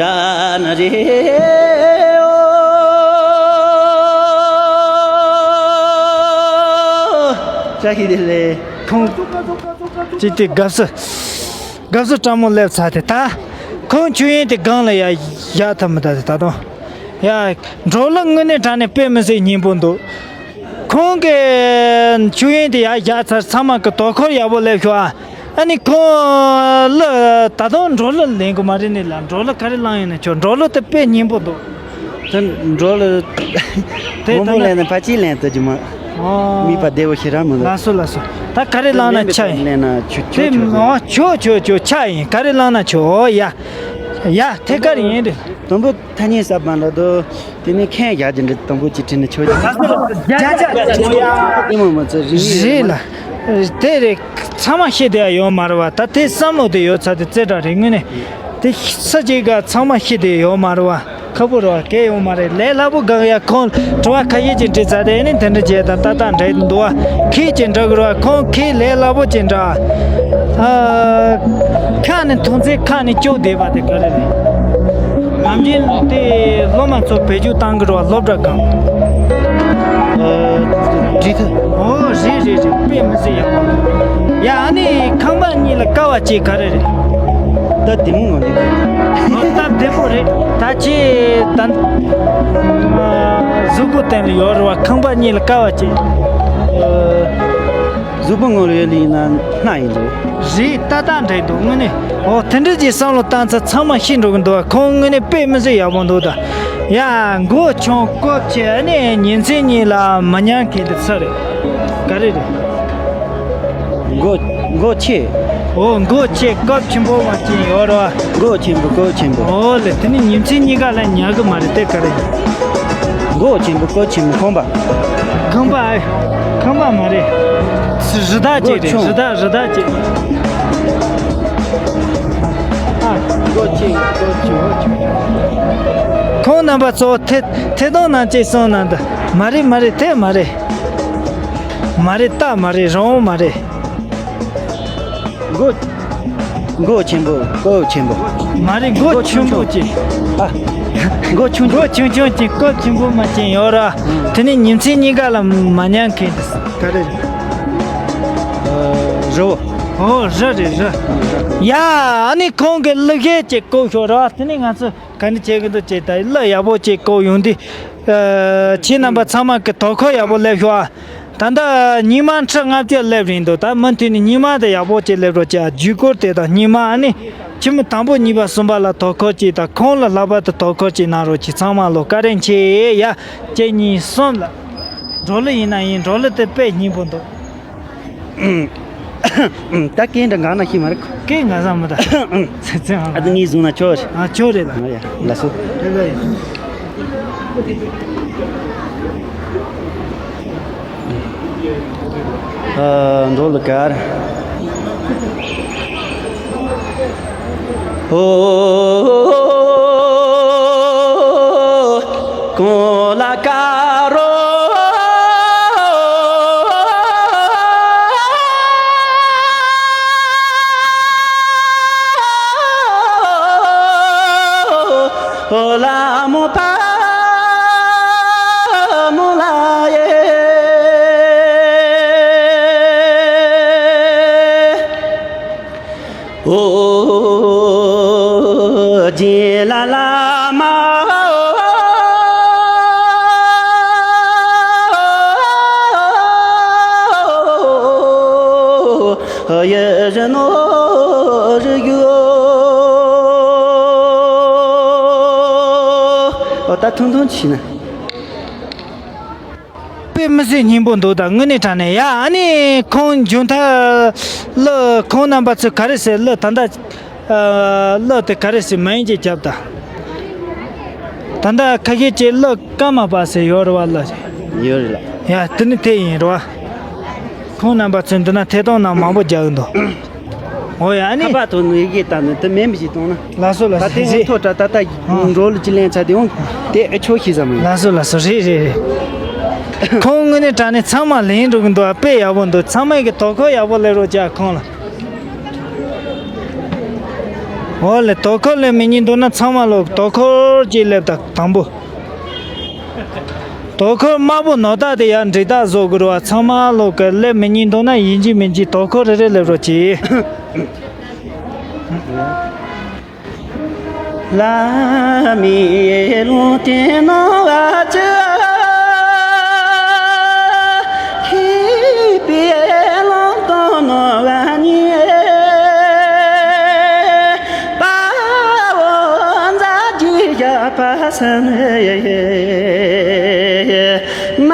འདྲ་ན་རེ་ཨོ། བཀྲ་ཤིས་བདེ་ལེགས། ཁོང་ཅིག་དེ་དགའ་བསུ། དགའ་བསུ་སྤྲང་མོ་སླེབས་ཚར་ཏེ། ད་ཁོང་ཆོས་དབྱིངས་དེ་སྒང་ལ་ཡ་བཞག་ཐབས་མི་ད་དེ་ད་དུང་། ཡ། འགྲོ་ལུགས་དངོས་གནས་དྲང་གནས་དཔེ་མི་སྲིད་སྙན་པོ་འདུག། ཁོང་གི་ཆོས་དབྱིངས་དེ་ཡར་བཞག་ཚར། ཚང་མ་གི་དོ་ཁུར་ཡག་པོ་སླེབས་ཤོག་ཨ། ཨ་ནི་ཁོང་ལ་ད་དུང་འགྲོ་ལུགས་ལེན་དགོས་མ་རེད་ནི་ལ། འགྲོ་ལུགས་ག་རེ་བླངས་ཡོད་ན་ཆོག། འགྲོ་ལུགས་དེ་དཔེ་སྙན་པོ་འདུག། དེ་འགྲོ་ལུགས་དེ་མང་པོ་ལེན་ན་ཕལ་ཆེར་ལེན་ཐུབ་ཀྱི་མ། ཨོ། མིག་པ་བདེ་བོ་ཞེ་དྲག་མི་འདུག། ལགས་སོ་ལགས་སོ། ད་ག་རེ་བླངས་ན་ཆ་ཡིན། ལེན་ན་ཆོག་ཆོག་ཆོག། ཨོ། ཆོག་ཆོག་ཆོག། ཆ་ཡིན། ག་རེ་བླངས་ན་ཆོག། ཨོ་ཡ། ཡ། ཐད་ཀར་ཡིན་རེད། དང་པོ། ཐ་སྙད་གསར་པ་ལ་དོ། དེ་ནས་མཁན་བཞག་རྒྱུ་འདྲ་དང་པོ་ཅིག་བྲིས་ནས་ཆོག་ཀྱི། བརྒྱ་ཆ་བརྒྱ་ཆ་ཡ། དེ་མོ་མ་ཚོ་རིག་རིག་རེད་ལ། དེ་རེད། ཚང་མ་ཤེས་བསྡད་ཡ་ཡོད་མ་རེད་བ། ད་དེ་བསམ་བློ་དེ་ཡོད་ཚར་དེ་རྩེ་དྲག་རེད། དངོས་གནས་དེ་ས་གཅིག་ག་ཚང་མ་ཤེས་བསྡད་ཡོད་མ་རེད་བ། ཁག་པོ་རེད་བ། གལ་ཡོད་མ་རེད། ལས་སླ་པོ་གང་ཡ། ཁོང་དྲི་བ་ཁ་ཤས་ཅིག་དྲིས་ཚར་དེ་ནི་དེ་འདྲ་བྱས་ད་ཏག་ཏག་འདྲ་འདུག་བ། ཁྱེད་ཅིག་འདྲ་གི་རེད་བ། ཁོང་ཁྱེད་ལས་སླ་པོ་ཅིག་འདྲ། ཨ། ཁ་ནས་མཐོང་ཚད་ཁ་ནས་སྐྱོ་བསྡད་པ་དེ་ག་རེ་རེད། ནམ་རྒྱུན་དེ་སློབ་མ་ཚོ་བེད་སྤྱོད་བཏང་གི་རེད་བ། སློབ་གྲྭ་གང་། ཨ། འབྲི་ཐུབ། ཨོ། རེད་རེད་རེད། དཔེ་མི་སྲིད་ཡག་པོ། ཡ། ཨ་ནི་ཁང་པ་གཉིས་ལ་དཀའ་བ་ཅིག་ག་རེ་རེད། ད་དེ་མོ་མ་འདུག། ཨོ། སྟབས་བདེ་པོ་རེད། ད་ཁྱེད་ད། ཨ། གཟུགས་པོ་སྟེང་ལ་ཡོད་རེད་བ། ཁང་པ་གཉིས་ལ་ཀ་བ་བྱེད། ཨ། གཟུགས་པོ་ངོ་ལ་ཡོད་ལ་ཡིན་ན་སྣ་ཡིན་འདུག་རེད། ཏག་ཏག་འདྲ་འདུག་དངོས་གནས། ཨོ། དེ་འདྲ་ཅིག་བསམ་བློ་བཏང་ཚེ་ཚང་མ་ཤི་འགྲོ་གི་འདུག་བ། ཁོང་དངོས་གནས་དཔེ་མི་སྲིད་ཡག་པོ་འདུག་ད། ཡ། མགོ་ཆུང་སྐོར་ཆེ། ཨ་ནི་ཉིན་མཚན་གཉིས་ལ་མ་ཉལ་མཁན་དེ་ཚོ་རེད། ག་རེ་རེད། མགོ་མགོ་ཆེ། ཨོ། མགོ་ཆེ་སྐོར་ཆེན་པོ་མ་ཅན་ཡོད་རེད་བ། མགོ་ཆེན་པོ་སྐོར་ཆེན་པོ། ཨོ་ལེ། དེ་ནི་ཉིན་མཚན་གཉིས་ཀ་ལ་ཉལ་གི་མ་རེད། དེ་ག་རེ་ཡིན། མགོ་ཆེན་པོ་སྐོར་ཆེན་པོ་ཁང་པ། ཁང་པ། ཨེ། ཁང་པ་མ་རེད། རི་དྭགས་ཅིག་རེད། མགོ་ཆུང་། རི་དྭགས། རི་དྭགས་ཅིག་ཨ། མགོ་ཆེན། མགོ་ཆེན་པོ། ཁོང་རྣམ་པ་ཚོ་ཐད་ཐད་གཏོང་ནང་ཅིག་སོང་ན་འདི། མ་རེད། མ་རེད། དེ་མ་རེད། མ་རེད། རྟ་མ་རེད། རི་བོང་མ་རེད། མགོ་མགོ་ཆེན་པོ་སྐོར་ཆེན་པོ། མ་རེད། མགོ་ཆུང་ཆུང་པོ་ཅིག་ཨ། མགོ་ཆུང་ཆུང་། མགོ་ཆུང་ཆུང་ཅིག་སྐོར་ཆེན་པོ་མ་ཅན་ཡོད་ར། ཨང་། དེ་ནི་ཉིན་མཚན་གཉིས་ཀ་ལ་མ་ཉལ་མཁན་དེ། ག་རེ་རེད། ཨ། རི་བོ། ཨོ། རི་རེད། རི། ཨང་། རི། ཡ། ཨ་ནི་ཁོང་གི་གླུ་གཞས་ཅིག་བསྐོར་ཤོག་ར། དེ་ནི་ང་ཚོ་ག་འདྲ་བྱེད་གི་འདུག་ཅེས་ད་གླུ་ཡག་པོ་ཅིག་བསྐོར་ཡོང་དུས། ཨ། ཁྱེད་རྣམ་པ་ཚང་མ་གི་དོ་ཁུར་ཡག་པོ་སླེབས་ཤོག་ཨ། ད་ལྟ་ཉི་མ་ཁྲི་ལྔ་བརྒྱ་སླེབས་རན་འདུག་ད་མུ་མཐུད་ནས་ཉི་མ་དེ་ཡག་པོ་ཅིག་སླེབས་རོགས་བྱ། བརྒྱུད་སྐུར་དེ་དང་ཉི་མ། ཨ་ནི་ཁྱི་མོ་དང་པོ་གཉིས་པ་གསུམ་པ་ལ་དོ་ཁུར་ཅིག་དང་། ཁོང་ལ་ལྷག་པར་དུ་དོ་ཁུར་ཅིག་གནང་རོགས་གྱིས། ཚང་མ་ལོ་བཀའ་དྲིན་ཆེ་ཡ། གཅིག་གཉིས་གསུམ་ལ། འབྲོག་གླུ་ཡིན་ན་ཡིན། འབྲོག་གླུ་དེ་དཔེ་སྙན་པོ་འདུག་ད་སྐད་འདྲ་འགག་ན་ཤེས་མ་རེད། སྐད་འགག་ས་མི་འདུག་ཚེ་ཚེ་ཨ། ཨ་ད་ངས་བཟུང་ན་ཆོག་ཨ། ཆོག་རེད་ལ། ཨ་ཡ། ལགས་སོ། རེད་ལ་ཡིན། ཨ། འགྲོ་ལ་གར། ཨོ། གོང་ལ་དཀར་རོ། ཨོ་ལ་མོ་ཕ་མོ་ལ་ཡེ། ཨོ། རྗེ་ལ་ལ་མ། ཡེ་རི་ནོ་རི་ཡོ། ཨོ་ད་ཐུང་ཐུང་བྱས་ན། དཔེ་མི་སྲིད་སྙན་པོ་འདུག་ད་དངོས་གནས་དྲང་གནས་ཡ། ཨ་ནི་ཁོང་མཇུག་མཐར་གླུ་ཁོང་རྣམ་པ་ཚོས་ག་རེ་ཟེར། གླུ་ད་ལྟ་ཨ་གླུ་དེ་ག་རེ་ཟེར་མ་ཡིན་གྱི་རྒྱབ་ད། ད་ལྟ་ཁ་ཤས་ཀྱིས་གླུ་སྐར་མ་པ་ཟེར་ཡོད་རེད་བ། གླུ་ཡོད་རེད་ལགས། ཡ་དེ་ནི་དེ་ཡིན་རེད་བ། ཁོང་རྣམ་པ་ཚོས་འདི་ན་ཐད་གཏོང་ནང་མང་པོ་རྒྱག་གི་འདུག་ཨོ་ཡ། ཨ་ནི་ཁ་པར་ཐོག་ནས་ཡི་གེ་བཏང་ནས་དེ་མིན་པ་ཞིག་གཏོང་ན། ལགས་སོ་ལགས་ད་སོ། དེ་རེད། ཐོག་ད་ད་ལྟ་ཨ་འགྲོ་ལུགས་ཅི་ལེན་ཚར་དེ་འོང་དེ་ཨེ་ཆོག་ཤེས་ས་མ་ཡིན། ལགས་སོ་ལགས་སོ། རེད་རེད་རེད། ཁོང་དངོས་གནས་དྲང་གནས་ཚང་མ་ལེན་འགྲོ་གི་འདུག་དཔེ་ཡག་པོ་འདུག་ཚང་མས་གི་དོ་ཁུར་ཡག་པོ་སླེབས་རོགས་བྱ་ཁོང་ལ། འོ་ལེ། དོ་ཁུར་སླེབས་མི་ཉན་འདུག་ན་ཚང་མ་ལོ་དོ་ཁུར་ཅིག་སླེབས་དང་དང་པོ། དོ་ཁུར་དམར་པོ་ནོར་རྟགས་དེ་ཡང་འགྲིག་རྟགས་བཟོ་དགོས་རེད་བ། ཚང་མ་ལོ་གི་སླེབས་མི་ཉན་འདུག་ན་ཡིན་གཅིག་མིན་གཅིག་དོ་ཁུར་རེ་རེ་སླེབས་རོགས་གྱིས། ལ་མི་ལུང་བསྟན་གནང་བ་ཅི། མཁས་པའི་ལུང་བསྟན་གནང་བ་ཉིད། དཔའ་བོ་མཛད་རྗེས་བཞག་པ་སེམས། མ་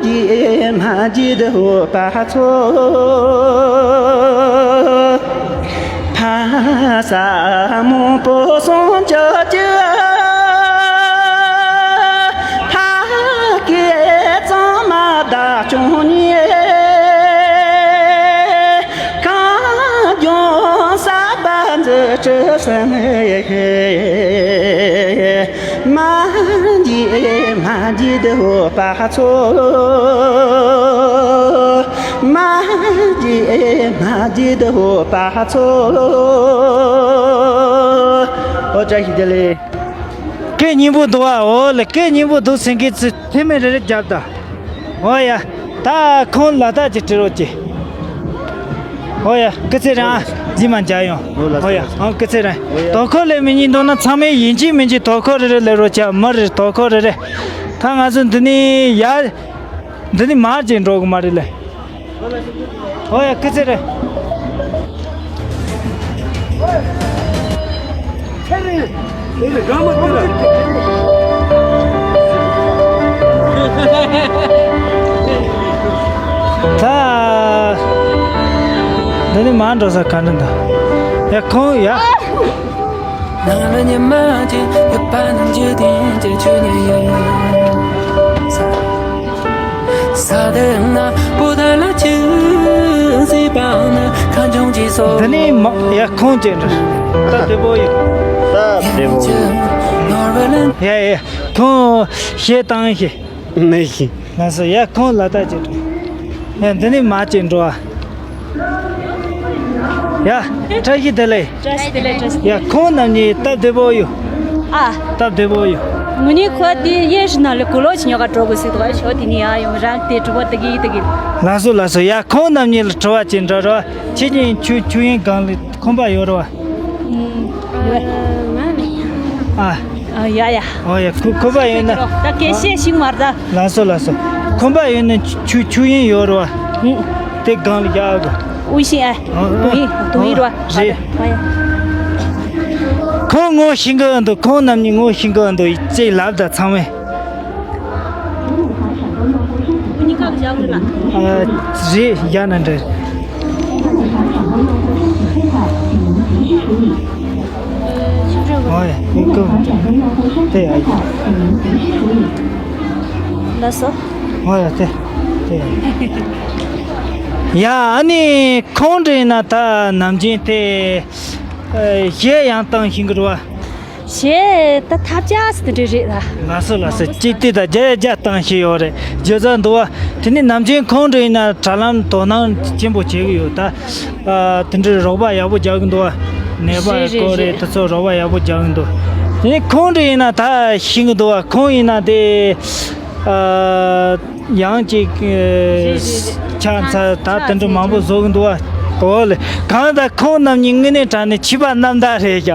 བརྗེད་མ་བརྗེད་འོས་པ་ཚོ། ཕ་ས་མང་པོ་སོང་ཅོག་ཅིག་ཕ་སྐད་གཙང་མ་བདག་སྐྱོང་ཉེ། གངས་ལྗོངས་གསར་པ་འཛུགས་སྐྲུན་སེམས། མ་བརྗེད་མ་བརྗེད་འོས་པ་ཚོ། མ་བརྗེད་མ་བརྗེད་འོས་པ་ཚོ། ཨོ་བཀྲ་ཤིས་བདེ་ལེགས། སྐད་སྙན་པོ་འདུག་ཨ། འོ་ལེ། སྐད་སྙན་པོ་འདུག་ཟེར་མཁན་ཚོས་མཐེ་མོ་རེ་རེ་རྒྱབ་དང་། འོ་ཡ། ད་ཁོང་ལ་དྭགས་ཀྱི་སྤྲི་རོ་ཀྱི། ཨོ་ཡ། སྐུ་ཚེ་རིང་། རྗེས་མ་མཇལ་ཡོང་། ཨོ་ལགས་སོ། ཨོ་ཡ། ཨང་། སྐུ་ཚེ་རིང་། ཨོ་ཡ། དོ་ཁུར་ལས་མི་ཉན་འདུག་ན་ཚང་མས་ཡིན་གཅིག་མིན་གཅིག་དོ་ཁུར་རེ་རེ་ལས་རོགས་བྱ། མི་རེ་དོ་ཁུར་རེ་རེ། ད་ང་ཚོ་འདི་ནས་ཡར། འདི་ནས་མར་ཅིག་འགྲོ་གི་མ་རེད་ལེ། ཨོ་ཡ། སྐུ་ཚེ་རིང་། ད། འདི་ནས་མར་འགྲོ་ས་ག་འདྲ་འདུག་ཡ། ཁོང་ཡ། འདི་ནས་མ། ཡ། ཁོང་ཅན་རེད། སྟབས་བདེ་པོ་ཡོད། སྟབས་བདེ་པོ། ཡ་ཡ། ཁོང་གཞས་བཏང་ཤིག་ནས་ཤིག་ལགས་སོ། ཡ། ཁོང་ལ་ལྟ་ཅིག་འགྲོ། ཡ། འདི་ནས་མར་ཅིག་འགྲོ་ཨ། ཡ། བཀྲ་ཤིས་བདེ་ལེགས། བཀྲ་ཤིས་བདེ་ལེགས། བཀྲ་ཤིས། ཡ། ཁོང་རྣམ་གཉིས་སྟབས་བདེ་པོ་ཡོད། ཨ། སྟབས་བདེ་པོ་ཡོད། ངུ་ནི་ཁོ་དེ་གཡས་ཞིག་ན་ལས་གུ་ལོ་ཞིག་ཉོ་ག་འགྲོ་དགོས་ཟེར་དུས་ཞོ་དེ་ནི་ཡ་ཡོང་རང་དེ་གྲུ་བ་དེ་གི་དེ་གི་ལགས་སོ་ལགས་སོ། ཡ། ཁོང་རྣམ་གཉིས་ལ་དྲི་བ་ཅིག་འདྲི་རོགས། ཁྱེད་ཀྱིས་ཆུ་ཆུ་ཡིན་གང་ལ་ཁོམ་པ་ཡོད་རེད་བ། ཨ། ཨ། ཡ་ཡ། ཨོ་ཡ། ཁོ་ཁོམ་པ་ཡོད་ན། ད་སྐད་བཤད་ཤིག་མར་ད། ལགས་སོ་ལགས་སོ། ཁོམ་པ་ཡོད་ན་ཆུ་ཆུ་ཡིན་ཡོད་རེད་བ། ཨུ། དེ་གང་ལ་རྒྱག་དགོས། ཨུ་ཤི་ཨ། ཨོ། དུང་ཡིན་དུང་ཡིན་རེད་བ། རེད། ཨ་ཡ། ཁོང་ངོ་ཤེས་གི་འདུག་ཁོང་རྣམ་གཉིས་ངོ་ཤེས་གི་འདུག་ཅེས་ལབ་ད་ཚང་མས། ཨ། རེད། ཡ་ན་འདྲ། ཨོ་ཡ། ཡིན་གོ། དེ་ཡ་ཡིན། ལགས་སོ། ཨོ་ཡ། དེ་དེ་ཡ་ཡིན། ཡ། ཨ་ནི་ཁོང་འདྲ་ཡིན་ན་ད་ནམ་རྒྱུན་དེ་གཞས་ཡང་བཏང་ཤེས་གི་རེད་བ། གཞས་ད་ཐབས་ཆག་ཟེར་དེ་འདྲ་རེད་ད། ལགས་སོ་ལགས་སོ། གཅིག་དེ་ད་རྒྱ་རྒྱ་བཏང་ཤེས་ཡོད་རེད། བརྗོད་ས་འདུག་བ། དེ་ནི་ནམ་རྒྱུན་ཁོང་འདྲ་ཡིན་ན་དྲ་ལམ་དོ་སྣང་ཆེན་པོ་བྱེད་གི་ཡོད་ད། ཨ། དེ་འདྲའི་རོགས་པ་ཡག་པོ་རྒྱག་གི་འདུག་བ། ནད་པ་རེད་རེད་སྐོར་རེད། རེད། དེ་ཚོ་རོགས་པ་ཡག་པོ་རྒྱག་གི་འདུག་དེ་ནི་ཁོང་འདྲ་ཡིན་ན་ད་ཤེས་གི་འདུག་བ། ཁོང་ཡིན་ན་དེ། ཨ། ཡང་ཅིག་རེད་རེད་རེད། ཕྱག་འཚལ་ད་དེ་འདྲ་མང་པོ་བཟོ་གི་འདུག་བ། འོ་ལེ། གང་ལྟར་ཁོང་རྣམ་གཉིས་དངོས་གནས་དྲང་གནས་ཆོས་པ་རྣམ་དག་རེད་ཤག་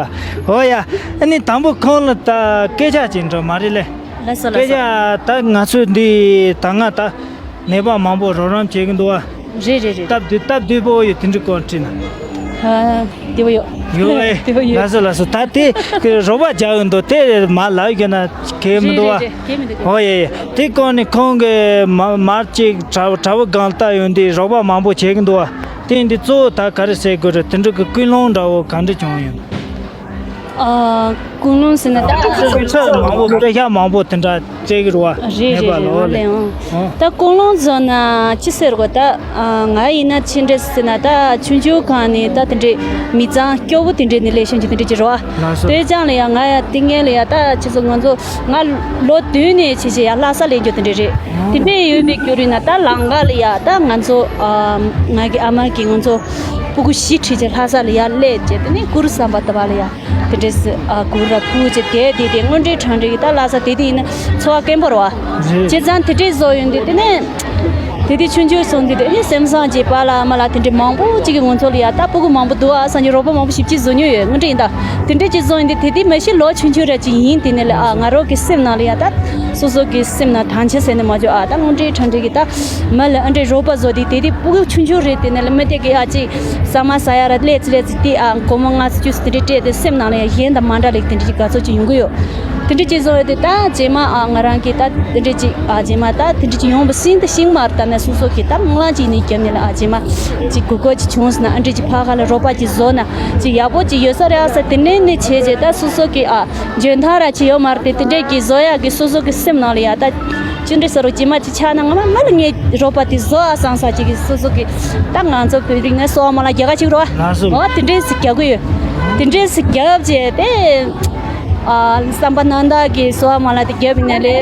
འོ་ཡ། ཨ་ནི་དང་པོ་ཁོང་ལ་ད་སྐད་ཆ་ཅིག་འདྲ་མ་རེད་ལེ། ལགས་སོ་ལགས་སོ། སྐད་ཆ་ད་ང་ཚོ་འདི་ད་སྔ་ད་ནད་པ་མང་པོ་རོགས་རམ་བྱེད་གི་འདུག་བ། རེད་རེད་རེད། སྟབས་བདེ་སྟབས་བདེ་པོ་ཡོད། དེ་འདྲ་སྐོར་དྲིས་ན། ཨ། བདེ་པོ་ཡོད། ཡོད་ཨེ། བདེ་པོ་ཡོད། ལགས་སོ་ལགས་སོ། ད་དེ་གི་རོགས་པ་རྒྱག་གི་འདུག་དེ་མ་ལབ་ཡོད་ན་གལ་མི་འདུག་བ། རེད་རེད་རེད། གལ་མི་འདུག་ཨོ་ཡེ་ཡེ། དེ་སྐོར་ནས་ཁོང་གི་མ་མར་ཅིག་དྲ་དྲ་བ་སྒང་ལྟ་ཡོང་དུས་རོགས་པ་མང་པོ་བྱེད་གི་འདུག་བ། དེ་འདི་གཙོ་བོ་ད་ག་རེ་ཟེར་དགོས་རེད། དེ་འདྲ་གི་ཀུན་སློང་འདྲ་བོ་ག་འདྲ་བྱུང་ཡོད། ཨ། ཀུན་སློང་ཟེར་ན་ད། ཚོད་མང་པོ་སྐད་ཆ་མང་པོ་དེ་འདྲ་བཤད་གི་རེད་བ། རེད་ནད་པ་རེད་ལ། རེད། ཨོ་ལེ། ལེ། ཨང་། ཨང་། ད་ཀུན་སློང་ཟེར་ན་ཅི་ཟེར་དགོས་ད། ཨ། ང་ཡིན་ན་ཅི་འདྲ་ཟེར་ན་ད་ཆུང་ཆུང་སྒང་ནས་ད་དེ་འདྲའི་མི་ཚང་སྐྱོ་བོ་དེ་འདྲ་ནས་སླེབས་ཤིང་གི་དེ་འདྲ་ཅིག་རེད་བ། ལགས་སོ། དེ་ཙང་ལ་ཡ་ང་ཡ་དེ་སྔོན་ལ་ཡ་ད་ཁྱེད་ཚོ་ང་ཚོ་ང་ལོ་བདུན་ནས་བྱས་བྱས་ཡ་ལྷ་ས་སླེབས་རྒྱུ་དེ་འདྲ་རེད། ཨང་། དེ་འདྲ་ཡོད་པའི་རྒྱུ་རེད་ན་ད་ལམ་ཁ་ལ་ཡ་ད་ང་ཚོ། ཨ། ང་གི་ཨ་མ་གིས་ང་ཚོ་སྤུ་གུ་བཞི་ཁྲིད་བྱས་ལྷ་ས་ལ་ཡ་སླེབས་བྱས། དེ་ནས་གུར་ཟམ་པ་ལྟ་བ་ལ་ཡ། དེ་འདྲས་སུ། ཨ། གུར་ར་ཕུབ་བྱས་དེ་དེ་དེ་དངོས་འབྲེལ་དྲང་འབྲེལ་གྱི་ད་ལྷ་ས་དེ་དེ་ཡིན་ན་འཚོ་བ་དཀོན་པོ་རེད་བ། རེད། བྱས་ཙང་དེ་འདྲས་བཟོ་ཡོང་དུས་དེ་ནས་དེ་དེ་ཆུང་ཆུང་སོང་དུས་དེ་ནས་སེམས་བཟང་གྱི་པཱ་ལགས་ཨ་མ་ལགས་དེ་འདྲས་མང་པོ་ཅིག་གིས་ང་ཚོ་ལ་ཡ་ད་སྤུ་གུ་མང་པོ་འདུག་ཨ་བསམ་གྱི་རོགས་པ་མང་པོ་ཞེ་པོ་ཅིག་བཟོ་མྱོང་ཡོད། དངོས་འབྲེལ་ཡིན་ད། དེ་འདྲས་ཅིག་བཟོ་ཡོང་དུས་དེ་དེ་མ་གཞི་ལོ་ཆུང་ཆུང་ར་ཅིག་ཡིན། དེ་ནས་ལ་ཨ་ང་རང་གི་སེམས་ནང་ལ་ཡ་ད་སོ་སོ་གི་སེམས་ནང་དང་ཆ་ཟེར་ནས་མ་བྱུང་ཨ། ད་དངོས་འབྲེལ་དྲང་འབྲེལ་གྱི་ད་མ་ལ་ཨ་འདྲས་རོགས་པ་བཟོ་དུས་དེ་དེ་སྤུ་གུ་ཆུང་ཆུང་རེད། དེ་ནས་ལ་མི་དེ་གི་ཨ་ཅིག་ཟ་མ་ཟ་ཡ་ར་ལས་ཙི་ལས་ཙི་དེ་ཨ་སྒོར་མོ་ལྔ་བཅུ་དེ་འདྲས་སྤྲད་དེ་སེམས་ནང་ལ་ཡང་གཞན་དང་མ་འདྲ་ལེགས་དེ་འདྲས་ཀྱི་དགའ་ཚོར་ཅིག་ཡོང་གི་ཡོད། དེ་འདྲས་ཅིག་བཟོ་ཡོད་དེ་ད་རྗེས་མ་ཨ་ང་རང་གིས་ད་དེ་འདྲས་ཅིག་ཨ་རྗེས་མ་ད་དེ་འདྲས་ཅིག་ཡོང་བ་སྲིད་ད་ཤིང་མར་ད་ནས་སོ་སོ་གིས་ད་སྔོན་ལ་ཅིག་ནས་རྒྱབ་ནས་ལ་ཨ་རྗེས་མ་ཅིག་དགོས་མཁོ་ཅིག་བྱུང་སོང་ན་ཨ་འདྲས་ཅིག་ཕ་ག་ལ་རོགས་པ་ཅིག་བཟོ་ན་ཅིག་ཡག་པོ་ཅིག་ཡོད་ས་རེད་ཨ་ས། དེ་ནས་ནས་བྱས་རྗེས་ད་སོ་སོ་གིས་ཨ་འཇོན་ཐང་ར་ཅིག་ཡོད་མ་རེད་དེ། དེ་འདྲས་ཀྱི་བཟོ་ཡག་གི་སོ་སོ་གི་སེམས་ནང་ལ་ཡ་ད་ཅི་འདྲས་ཟེར་རོ་རྗེས་མ་ཅིག་ཆགས་ན་ང་མ་མ་ལ་ངས་རོགས་པ་དེ་བཟོ་ཨ་བསམ་ས་ཅིག་གི་སོ་སོ་གི་ད་ང་ཚོ་བོད་རིགས་ནས་སོ་ཨ་མ་ལ་རྒྱ་ག་ཅིག་རོ། ལགས་སོ། ཨོ་དེ་འདྲས་སུ་རྒྱག་གི་ཡོད། དེ་འདྲས་སུ་རྒྱབ་བྱས་ཏེ་ཨ་བསམ་པ་རྣམ་དག་གི་སོ་ཨ་མ་ལ་དེ་རྒྱབ་ནས་ལས་དེ་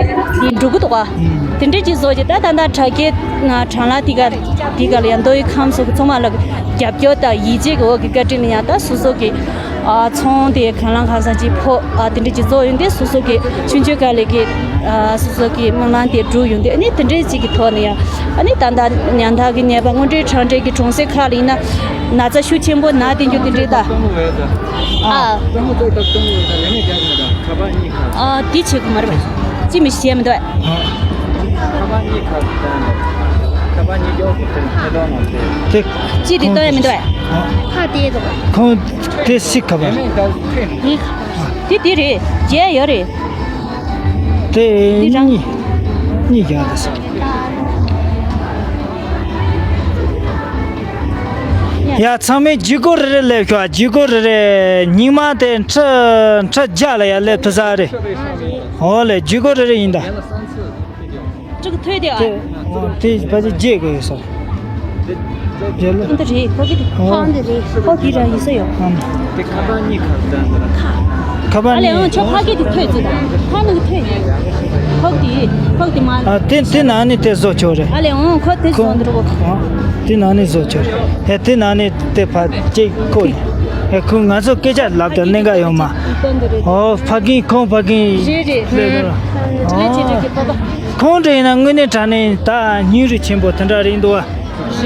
འགྲོ་གི་འདུག་ག་ཨུམ། དེ་འདྲས་ཅིག་བཟོ་བྱས་ད་ད་ད་དྲ་རྒྱའི་དྲ་ལམ་དེ་ག་དེ་ག་ལ་ཡང་མདོ་དབུས་ཁམས་གསུམ་གྱི་ཚང་མ་ལ་རྒྱབ་སྐྱོར་དང་ཡིད་ཆེས་ཀྱི་འོག་གི་བཀའ་དྲིན་ལ་ཡང་ད་སོ་སོ་གི་ཨ་ཚོང་དེ་གང་ལ་གང་འཚམ་ཅིག་ཕོག་ཨ་དེ་འདྲས་ཅིག་བཟོ་ཡོང་དུས་སོ་སོ་གི་ཆུང་ཆུང་སྒང་ལས་ཀྱི་ཨ་སོ་སོ་གི་སྨོན་ལམ་དེ་འགྲུབ་ཡོང་དུས་ཨ་ནི་དེ་འདྲས་ཅིག་གི་ཐོག་ནས་ཡང་ཨ་ནི་ད་ལྟ་ཉམ་ཐག་གི་ནད་པ་དངོས་འབྲེལ་དྲང་འབྲེལ་གྱི་གྲོང་གསེབ་ཁག་ལ་ཡིན་ན་ ན་ཚ་ཤུགས་ཆེན་པོ་ན་དེ་འཇོག་དེ་འདྲས་ད། ཨ། ཨ། དེ་བྱེད་དགོས་མ་རེད་པས། ཅི་མི་ཤེས་མི་འདུག་པས། དེ་ཅི་དེ་ལྟོས་ཡ་མི་འདུག་པས། ཁ་དེ་དང་། ཁོང་དེ་སི་ཁ་པ། དེ་དེ་རེད། རྒྱས་ཡོད་རེད། དེ་དེ་རང་གཉིས་གཉིས་རྒྱག་དེ་སི། ཡ། ཡ། ཚང་མས་ལྗིད་ཁོག་རེ་རེ་སླེབས་ཤོག་ལྗིད་ཁོག་རེ་རེ། སྙིང་མ་དེ་ཁྲི་ཁྲི་བརྒྱ་ལ་ཡ་སླེབས་ཐུབ་ས་རེད། འོ་ལེ། ལྗིད་ཁོག་རེ་རེ་ཡིན་ད། ཅིག་ཐོས་དེ་ཨ། དེ་དེ་ཕལ་ཆེར་བརྗེད་དགོས་ཡོད་ས་རེད། རྒྱལ་ལོ། འདི་རེད། ཁོ་གི་དེ་ཨོ། ཁོ་འདི་རེད། ཁོ་འདི་རང་ཡིན་ས་ཡོད། ཨམ། དེ་ཁ་པར་གཉིས་ཁ་བརྡ་འདི་ར། ཁ་པར་ཨ་ལེ། གཉིས། ཨོ། ཁྱོད་ཕ་གི་དེ་ཐོས་ཙི་ད། ཁ་ནང་གི་ཐོས། ཁོ་གི་དེ། ཁོ་གི་དེ་མ། ཨ། དེ་དེ་ནང་ནས་དེ་བཟོ་ཆོག་རེད། ཨ་ལེ། ཨོ། ཁོ་དེ་ཁོ་བཟོ་འདི་རུ་གོ། ཨ། དེ་ནང་ནས་བཟོ་ཆོག་རེད། ཧེ། དེ་ནང་ནས་དེ་ཕ་གཅིག་ཁོ་ཡིན། ཧེ། ཁོ་ང་ཚོ་སྐད་ཆ་ལབ་དང་གནད་འགག་ཡོད་མ། ཨོ། ཕ་གི་ཁོང་ཕ་གི། རེད་རེད། ལས་དོ། ཨོ། ཁོང་འདྲ་ཡིན་ན་དངོས་གནས་དྲང་གནས་ད་སྙིང་རུས་ཆེན་པོ་དེ་འདྲ་རེད་འདུག་བ།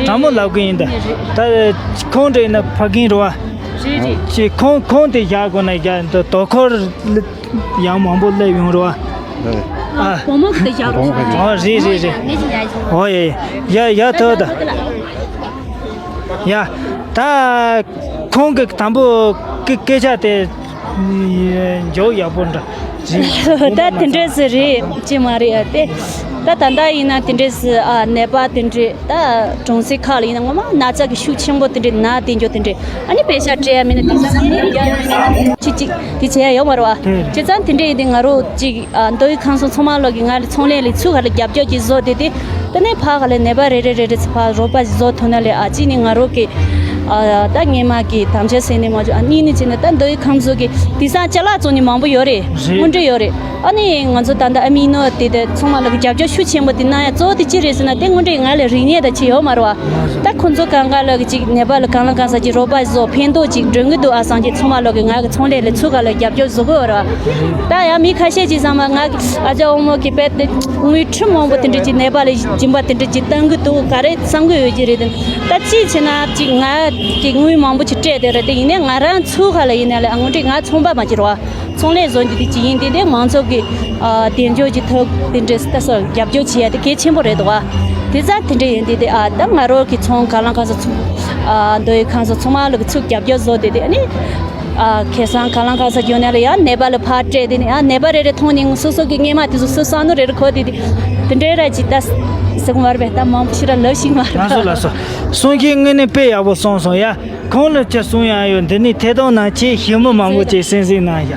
དྲང་མོ་ལབ་གི་ཡིན་ད། ད་ཁོང་འདྲ་ཡིན་ན་ཕ་གི་རེད་བ། རེད་རེད། ཅེས་ཁོང་ཁོང་དེ་བཞག་དགོས་ན་བཞག་འདུག་དོ་ཁོར་ཡང་མང་པོ་སླེབས་ཡོང་རེད་བ། ཨ། བུ་མོ་གི་དེ་བཞག་རོགས། ཨོ། རེད་རེད་རེད། ཨོ་ཡེ། ཡ་ཡ། ཐོ་ད། ཡ། ད་ཁོང་གི་དང་པོ་གི་སྐད་ཆ་དེ་མགྱོགས་ཡག་པོ་འདྲ། ད་དེ་འདྲ་ཟེར་རེད་ཅེས་མ་རེད་ཨ་དེ། ད་ད་ལྟ་ཡིན་ན་དེ་འདྲ་ཟེར་ཨ། ནད་པ་དེ་འདྲ། ད་གྲོང་གསེབ་ཁག་ལ་ཡིན་ན་ངོ་མ་ན་ཚ་གི་ཤུགས་ཆེན་པོ་དེ་འདྲ་ན་དེ་འཇོག་དེ་འདྲ། ཨ་ནི་པེ་ཤ་སྤྲད་ཡ་མིན་ན་དེ་ཚ་ཅི་ཅིག་དེ་བྱས་ཡ་ཡོད་མ་རེད་བ། བྱས་ཙང་དེ་འདྲ་ཡིན་དེ་ང་རོ་ཅིག་ཨ། མདོ་དབུས་ཁམས་གསུམ་ཚང་མ་ལོག་གི་ང་ལ་ཚོང་ལས་ལས་ཚུགས་ག་ལ་རྒྱབ་སྐྱོར་ཅིག་བཟོ་དེ་དེ། དེ་ནས་ཕ་ག་ལ་ནད་པ་རེ་རེ་རེ་རེ་ཚོ་ཕ་རོགས་པ་ཞིག་བཟོ་ཐུབ་ན་ལས་ཨ། ཅི་ནི་ང་རོ་གི་ཨ། ད་སྔས་མ་གི་དམ་བཅའ་ཟེར་ནས་མ་བྱུང་ཨ། གཉིས་ནི་བྱས་ན་ད་མདོ་དབུས་ཁམས་གསུམ་གི་དེང་སང་ཅ་ལག་བཙོང་ནི་མང་པོ་ཡོད་རེད། རེད། དངོས་འབྲེལ་ཡོད་རེད། ཨ་ནི་ང་ཚོ་ད་ལྟ་ཨ་མི་ནོ་དེ་དེ་ཚང་མ་ལོག་གི་རྒྱབ་སྐྱོར་ཤུགས་ཆེན་པོ་དེ་གནང་ཡ་གཙོ་བོ་དེ་ཅི་རེད་ཟེར་ན་དེ་དངོས་འབྲེལ་ང་ལ་རིག་གནས་དང་ཅི་ཡོད་མ་རེད་བ། ད་ཁོ་ཚོ་གང་ག་ལོག་གི་ཅིག་ནད་པ་ལ་གང་ལ་གང་ས་ཅིག་རོགས་པ་བཟོ་ཕན་ཐོགས་ཅིག་འདོན་གི་འདུག་ཨ་བསམ་གི་ཚང་མ་ལོག་གི་ང་གི་ཚོང་ལས་ལས་ཚུགས་ག་ལ་རྒྱབ་སྐྱོར་བཟོ་གི་ཡོད་རེད་བ། ད་ཡང་མི་ཁ་ཤས་ཅིག་ཚང་མ་ང་གི་ཨ་ཅག་དབང་མོ་གི་དཔེ་དེ་དངུལ་ཁྲི་མང་པོ་དེ་འདྲ་ཅིག་ནད་པ་ལ་སྦྱིན་པ་དེ་འདྲ་ཅིག་བཏང་གི་འདུག་ག་རེ་བསམ་གི་ཡོད་ཀྱི་རེད་དེ། ད་ཅིག་བྱས་ན་ཅིག་ང་གི་དངུལ་མང་པོ་ཅིག་སྤྲད་དེ་རེད་དེ་ཡིན་ནའི་ང་རང་ཚུགས་ག་ལ་ཡིན་ན་ལས་ཨ་དངོས་འབྲེལ་ང་ཚོང་པ་མ་ཅིག་རེད་བ། ཚོང་ལས་བཟོ་རྒྱུ་དེ་ཅིག་ཡིན་དེ་དེ་མང་ཚོགས་ཀྱི་ཨ། གདེང་འཇོག་གི་ཐོག་དེ་འདྲའི་ལྟ་ས་རྒྱབ་སྐྱོར་བྱེད་ཡ་དེ་གལ་ཆེན་པོ་རེད་འདུག་བ། དེ་ཙང་དེ་འདྲ་ཡིན་དེ་དེ་ཨ། ད་ང་རོ་གི་ཚོང་ག་ལང་ག་ས་ཚོང་ཨ། མདོ་དབུས་ཁམས་གསུམ་ཚང་མ་ལོག་གི་ཚུགས་རྒྱབ་སྐྱོར་བཟོ་དེ་དེ་ཨ་ནི་ཨ། ཁེ་སང་ག་ལང་ག་ས་འཇོག་ནས་ལ་ཡང་ནད་པ་ལ་ཕར་སྤྲད་དེ་ནི་ཨ། ནད་པ་རེ་རེ་མཐོང་ནས་སོ་སོ་གི་སྔས་མ་དེ་ཚོ་སུ་བསམ་བློ་རེ་རེ་འཁོར་དེ་དེ་དེ་འདྲའི་ར་ཅིག་ད་ཟེར་གི་མ་རེད་པས། ད་མང་པོ་ཞིག་ར་ལབ་ཤིག་མ་རེད། ལགས་སོ་ལགས་སོ། གསུང་སྐད་དངོས་གནས་དཔེ་ཡག་པོ་གསུངས་སོང་ཡ། ཁོང་ལ་ཅི་གསུང་ཡ་ཡོད། འདི་ནས་ཐད་གཏོང་ནང་ཆེས་ཞིབ་མོ་མང་པོ་ཅིག་གསན་གཟིགས་གནང་ཡ།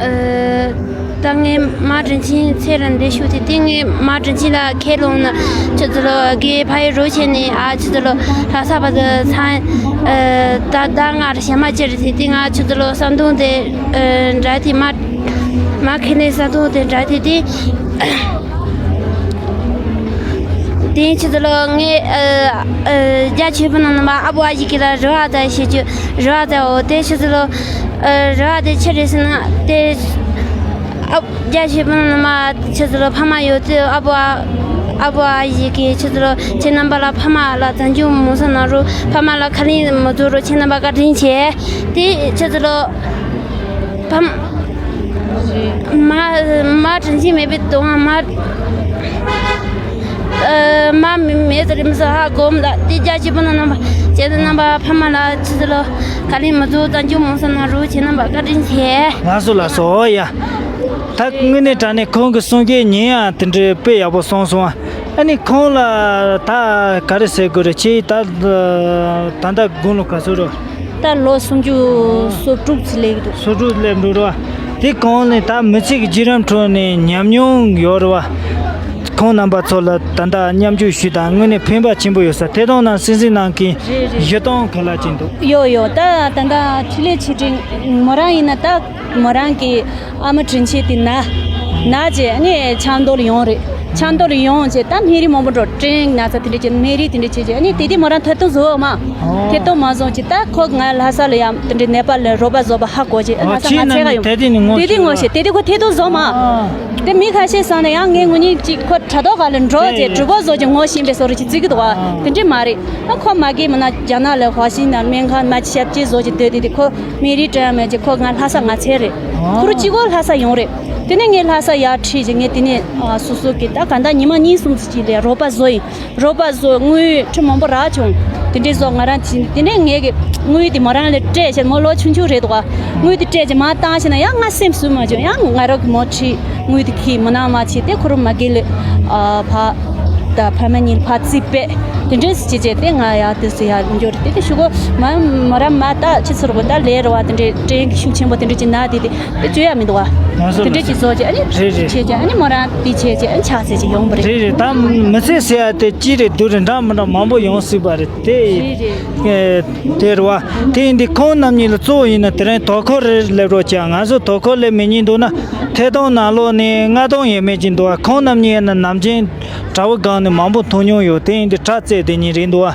ཨ། ད་ངས་མ་དྲིན་ཆེན་ཚེ་རིང་འདི་ཞུ་དེ་དེ་ངས་མ་དྲིན་ཆེན་ལ་ཁས་ལོང་ན་ཆུ་ཚོད་ལོ་དགེ་ཕ་ཡི་རོ་ཆེ་ནས་ཨ་ཆུ་ཚོད་ལོ་ལྷ་ས་བ་དུ་ཚང་ཨ། ད་ད་ང་ར་ཞེ་མ་ཅི་རེད་དེ་དེ་ང་ཆུ་ཚོད་ལོ་བསམ་དུང་དེ་ཨ། འདྲ་དེ་མ་མ་ཁས་ལེན་བསམ་དུང་དེ་འདྲ་དེ་དེ། དེ་ཆུ་ཚོད་ལོ་ངས་ཨ། ཨ། རྒྱ་ཆེ་པོ་ནང་ནང་མ་ཨ་བོ་ཨ་ཡི་གི་ལ་རེ་བ་ད་ཞེ་ཅུ་རེ་བ་ད་འོ་དེ་ཆུ་ཚོད་ལོ་ཨ། རེ་བ་དེ་ཆི་རེད་ཟེར་ན་དེ་ཨ། རྒྱ་ཆེ་པོ་ནང་ནང་མ་ཆུ་ཚོད་ལོ་ཕ་མ་ཡོད་དུས་ཨ་བོ་ཨ། ཨ་བོ་ཨ་ཡི་གི་ཆུ་ཚོད་ལོ་ཁྱེད་རྣམ་པ་ལ་ཕ་མ་ལ་བྱང་ཆུབ་མོས་གུས་གནང་རོགས། ཕ་མ་ལ་ཁས་ལེན་མི་བཟོ་རོགས། ཁྱེད་རྣམ་པ་བཀའ་དྲིན་ཆེ། དེ་ཆུ་ཚོད་ལོ་ཕམ། མ་མ་དྲིན་ཆེན་མེད་པའི་དོན་མ་ཨ། མ་མེད་དུ་རིམ་སུ་ཧ་གོམ་ད་དེ་རྒྱ་ཆེ་པོ་ན་རྣམ་པ་ཁྱེད་རྣམ་པ་ཕ་མ་ལ་ཆུ་ཚོད་ལོ་ཁས་ལེན་མི་བཟོ་བྱང་ཆུབ་མོས་གུས་གནང་རོགས། ཁྱེད་རྣམ་པ་བཀའ་དྲིན་ཆེ། ལགས་སོ་ལགས་སོ། ཨོ་ཡ། ད་དངོས་གནས་དྲང་གནས་ཁོང་གི་གསུང་སྐད་ཉན་ཡང་དེ་འདྲའི་དཔེ་ཡག་པོ་གསུངས་སོང་ཨ། ཨ་ནི་ཁོང་ལ་ད་ག་རེ་ཟེར་དགོས་རེད། ཁྱེད་ད་ད་ལྟ་དགུང་ལོ་ག་ཚོད་རེད། ད་ལོ་སུམ་ཅུ་སོ་དྲུག་ཙམ་སླེབས་འདུག་སོ་དྲུག་སླེབས་འདུག་རེད་བ། དེ་གོང་ནས་ད་མི་ཚེ་གི་བརྒྱུད་རིམ་ཁྲོད་ནས་ཉམས་མྱོང་ཡོད་རེད་བ། ཁོང་རྣམ་པ་ཚོ་ལ་ད་ལྟ་མཉམ་ཞུགས་ཞུས་དང་དངོས་གནས་ཕན་པ་ཆེན་པོ་ཡོད་ས། ཐད་གཏོང་ནང་གསན་གཟིགས་གནང་མཁན་རེད་རེད། བཞི་སྟོང་ག་ལ་ཅིག་འདུག་ཡོད་ཡོད། ད་ད་ལྟ་འཕྲིན་ལས་ཆེ་འབྲིང་མོ་རང་ཡིན་ན་ད་མོ་རང་གི་ཨ་མ་དྲིན་ཆེན་དེ་ན་ན་རྗེས་ནས་ཆབ་མདོ་ལ་ཡོང་རེད། ཆབ་མདོ་ལ་ཡོང་བྱས་ད་སྨན་རིན་མང་པོ་འགྲོ། ཀྲེན་ན་ཚ་དེ་འདྲ་བྱས། སྨན་རིན་དེ་འདྲ་བྱས་བྱས། ཨ་ནི་དེ་དུས་མོ་རང་ཐད་གཏོང་བཟོ་མ། ཨོ། ཐད་གཏོང་མ་བཟོ་བྱས། ད་ཁོ་ང་ལྷ་ས་ལ་ཡང་དེ་འདྲ་ནད་པ་ལ་རོགས་པ་བཟོ་བ་ཧ་གོ་བྱས། ཨ་ང་ཚ་ཁྱེད་ང་ཚད་ནས་ག་ཡོང་། དེ་དུས་ནས་ངོ་དེ་དུས་ཤེས་ངོ་ཤེས། དེ་དུས་ཁོ་ཐད་གཏོང་བཟོ་མ། ཨ། དེ་མི་ཁ་ཤས་བསམ་ན་ཡང་ངས་ངོ་ཉིད་ཅིག་ཁོ་དྲ་ཐོག་ག་ལ་འགྲོ་བྱས་གྲུ་པོ་བཟོ་བྱས་ངོ་ཤེས་པའི་བཟོ་འདྲ་ཅིག་བརྩི་གི་འདུག་བ། ཨ། དེ་འདྲ་མ་རེད། ཨ་ཁོ་མ་གི་མིན་ན་རྒྱ་ནག་ལ་ཝ་ཤིང་ཊོན་སྨན་ཁང་མ་ཅིག་ཞབས་ཕྱི་བཟོ་བྱས་སྡོད་དེ། དེ་ཁོ་སྨན་རིན་སྤྲད་མེད་ཅིག་ཁོ་ང་ལྷ་ས་ང་ཚད་རེད། ཨ། ཁོ་རང་གཅིག་པོ་ལྷ་ས་ཡོང་རེད། དེ་ནས་ངས་ལྷ་ས་ཡར་ཁྲིད་བྱས། ངས་དེ་ནས་ཨ་སོ་སོ་གི་ད་གང་ལྟར་ཉི་མ་གཉིས་གསུམ་ཙམ་ཅིག་ལ་རོགས་པ་བཟོ་ཡིན། རོགས་པ་བཟོ། དངུལ་ཁྲི་མང་པོ་རག་བྱུང་། དེ་འདྲས་བཟོ་ང་རང་བྱིན། དེ་ནས་ངས་གི་དངུལ་དེ་མོ་རང་ལ་སྤྲད་བྱས། མོ་ལོ་ཆུང་ཆུང་རེད་འདུག་ག་དངུལ་དེ་སྤྲད་བྱས་མར་བཏང་བྱས་ན་ཡང་ང་སེམས་བཟོད་མ་བྱུང་། ཡང་ང་རང་གི་མོ་ཁྲིད། དངུལ་དེ་ཁྱེར་མོ་ནང་མར་ཕྱིན་ཏེ་ཁོ་རང་མ་གི་ལ་ཨ་ཕ་ད་ཕ་མ་གཉིས་ལ་ཕར་རྩིས་སྤྲད། དེ་འདྲས་བྱས་བྱས་ཏེ་ང་ཡར་དེ་ཚོ་ཡར་འབྱོར་ཏེ། དེ་ཤུ་གོ་མ་མོ་རང་མ་ད་ཕྱི་ཚུར་གོ་ད་ལས་རེད་བ། དེ་འདྲས་ཀྲེན་གྱི་ཤུགས་ཆེན་པོ་དེ་འདྲས་ཅིག་ན་དེ་དེ། དེ་བཅོས་ཡ་མི་འདུག་བ། ང་ཚོ་དེ་འདྲས་ལ་ཅིག་བཟོ་བྱས། ཨ་ནི་རེད་རེད། བྱས་བྱས། ཨ་ནི་མོ་རང་དེ་བྱས་བྱས། ཨ་ནི་ཕྱག་འཚལ་ཅིག་ཡོང་བ་རེད། རེད་རེད། ད་མི་ཚེ་ཟེར་ཡ་དེ་གཅིག་རེད་སྡུག་རེད། འདྲ་མི་འདྲ་མང་པོ་ཡོང་སྲིད་པ་རེད་དེ། རེད་རེད། ཨེ། དེ་རེད་བ། དེ་ཡིན་དུས་ཁོང་རྣམ་གཉིས་ལ་གཙོ་བོ་ཡིན་ན་དེ་རིང་དོ་ཁུར་རེ་སླེབས་རོགས་བྱས། ང་ཚོ་དོ་ཁུར་སླེབས་མེད་ཉིན་འདུག་ན་ཐད་གཏོང་ནང་ལོགས་ནས་ལྔ་སྟོང་ཡས་མས་ཅིག་འདུག་བ། ཁོང་རྣམ་གཉིས་ཡིན་ན་ནམ་རྒྱུན་དྲ་བ་སྒང་ནས་མང་པོ་མཐོང་མྱོང་ཡོད། དེ་ཡིན་དུས་དྲ་རྩེད་དེ་ཉིན་རེད་འདུག་བ།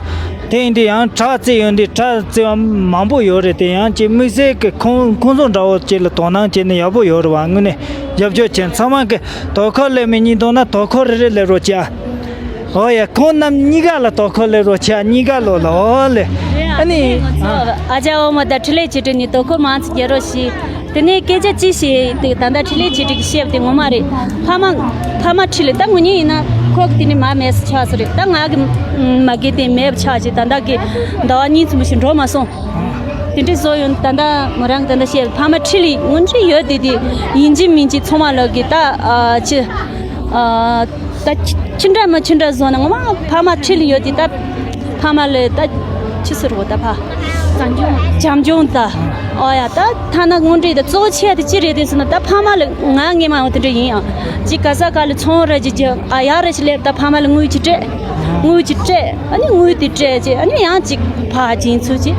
དེ་ཡིན་དུས་ཡང་དྲ་རྩེད་ཡོང་དུས་དྲ་རྩེད་པ་མང་པོ་ཡོད་རེད། དེ་ཡང་ཅིག་དམིགས་བསལ་གྱི་ཁོང་ཁོང་ཚོ་འདྲ་བོ་ཅིག་ལ་དོ་སྣང་བྱས་ནས་ཡག་པོ་ཡོད་རེད་བ། དངོས་གནས་རྒྱབ་སྐྱོར་བྱས། ཚང་མ་གི་དོ་ཁུར་སླེབས་མེད་ཉིན་འདུག་ན་དོ་ཁུར་རེ་རེ་སླེབས་རོགས་བྱས། ཨོ་ཡ། ཁོང་རྣམ་གཉིས་ཀ་ལ་དོ་ཁུར་སླེབས་རོགས་བྱས། གཉིས་ཀ་ལོ་ལ། ཨོ་ལེ། ཨ་ནི་ཨ་ཅག་འོ་མ་དང་འཕྲིན་ལས་ཆོས་སྒྲོན་གཉིས་དོ་ཁུར་མང་ཙམ་རྒྱག་རོགས་ཞུ། དེ་ནས་སྐད་ཆ་ཅི་ཞིག་དེ་ད་ལྟ་འཕྲིན་ལས་ཆོས་སྒྲོན་གྱིས་བཤད་པ་དེ་ངོ་མ་རེད། ཕ་མ་ཕ་མ་ཁྲིད་ལ་ད་ངོ་ཉིད་ཡིན་ན་ཁོག་དེ་ནི་མ་མེད་ས་ཆགས་ས་རེད། ད་ང་གི་མ་གི་དེ་མེད་པ་ཆགས་ཅིག་ད་ལྟ་གི་ཟླ་བ་གཉིས་ཙམ་ཞིག་འགྲོ་མ་སོང་། དེ་འདྲའི་བཟོ་ཡོང་ད་ལྟ་མོ་རང་གི་ད་ལྟ་བཤད་ཕ་མ་ཁྲིད་ལ་ངོ་འཕྲོད་ཡོད་དེ། དེ་ཡིན་གཅིག་མིན་གཅིག་ཚང་མ་ལོག་གི་ད་ཨ་ཅི་ཨ། ད་ཅི་ཅི་འདྲ་མ་ཅི་འདྲ་བཟོ་ན་ངོ་མ་ཕ་མ་ཁྲིད་ལ་ཡོད་དེ། ད་ཕ་མ་ལ་ད་ཅི་ཟེར་རོ་ད་ཕ། བྱམས་སྐྱོང་། བྱམས་སྐྱོང་ད། ཨོ་ཡ། ད་ཐ་ན་དངོས་འབྲེལ་ད་གཙོ་བོ་ཆེ་དེ་ཅི་རེད་དེ་ཟེར་ན། ད་ཕ་མ་ལ་ང་ངེས་མ་འོང་དེ་འདྲ་ཡིན་ཡང་། ཅི་ག་ས་ག་ལ་ཚོང་ར་ཅི་རྒྱག་ཨ་ཡ་ར་ཅི་སླེབས། ད་ཕ་མ་ལ་དངུལ་ཅི་སྤྲད། དངུལ་ཅི་སྤྲད། ཨ་ནི་དངུལ་དེ་སྤྲད་ཅི། ཨ་ནི་ཡང་ཅིག་ཕ་སྦྱིན་ཚུལ་ཅི།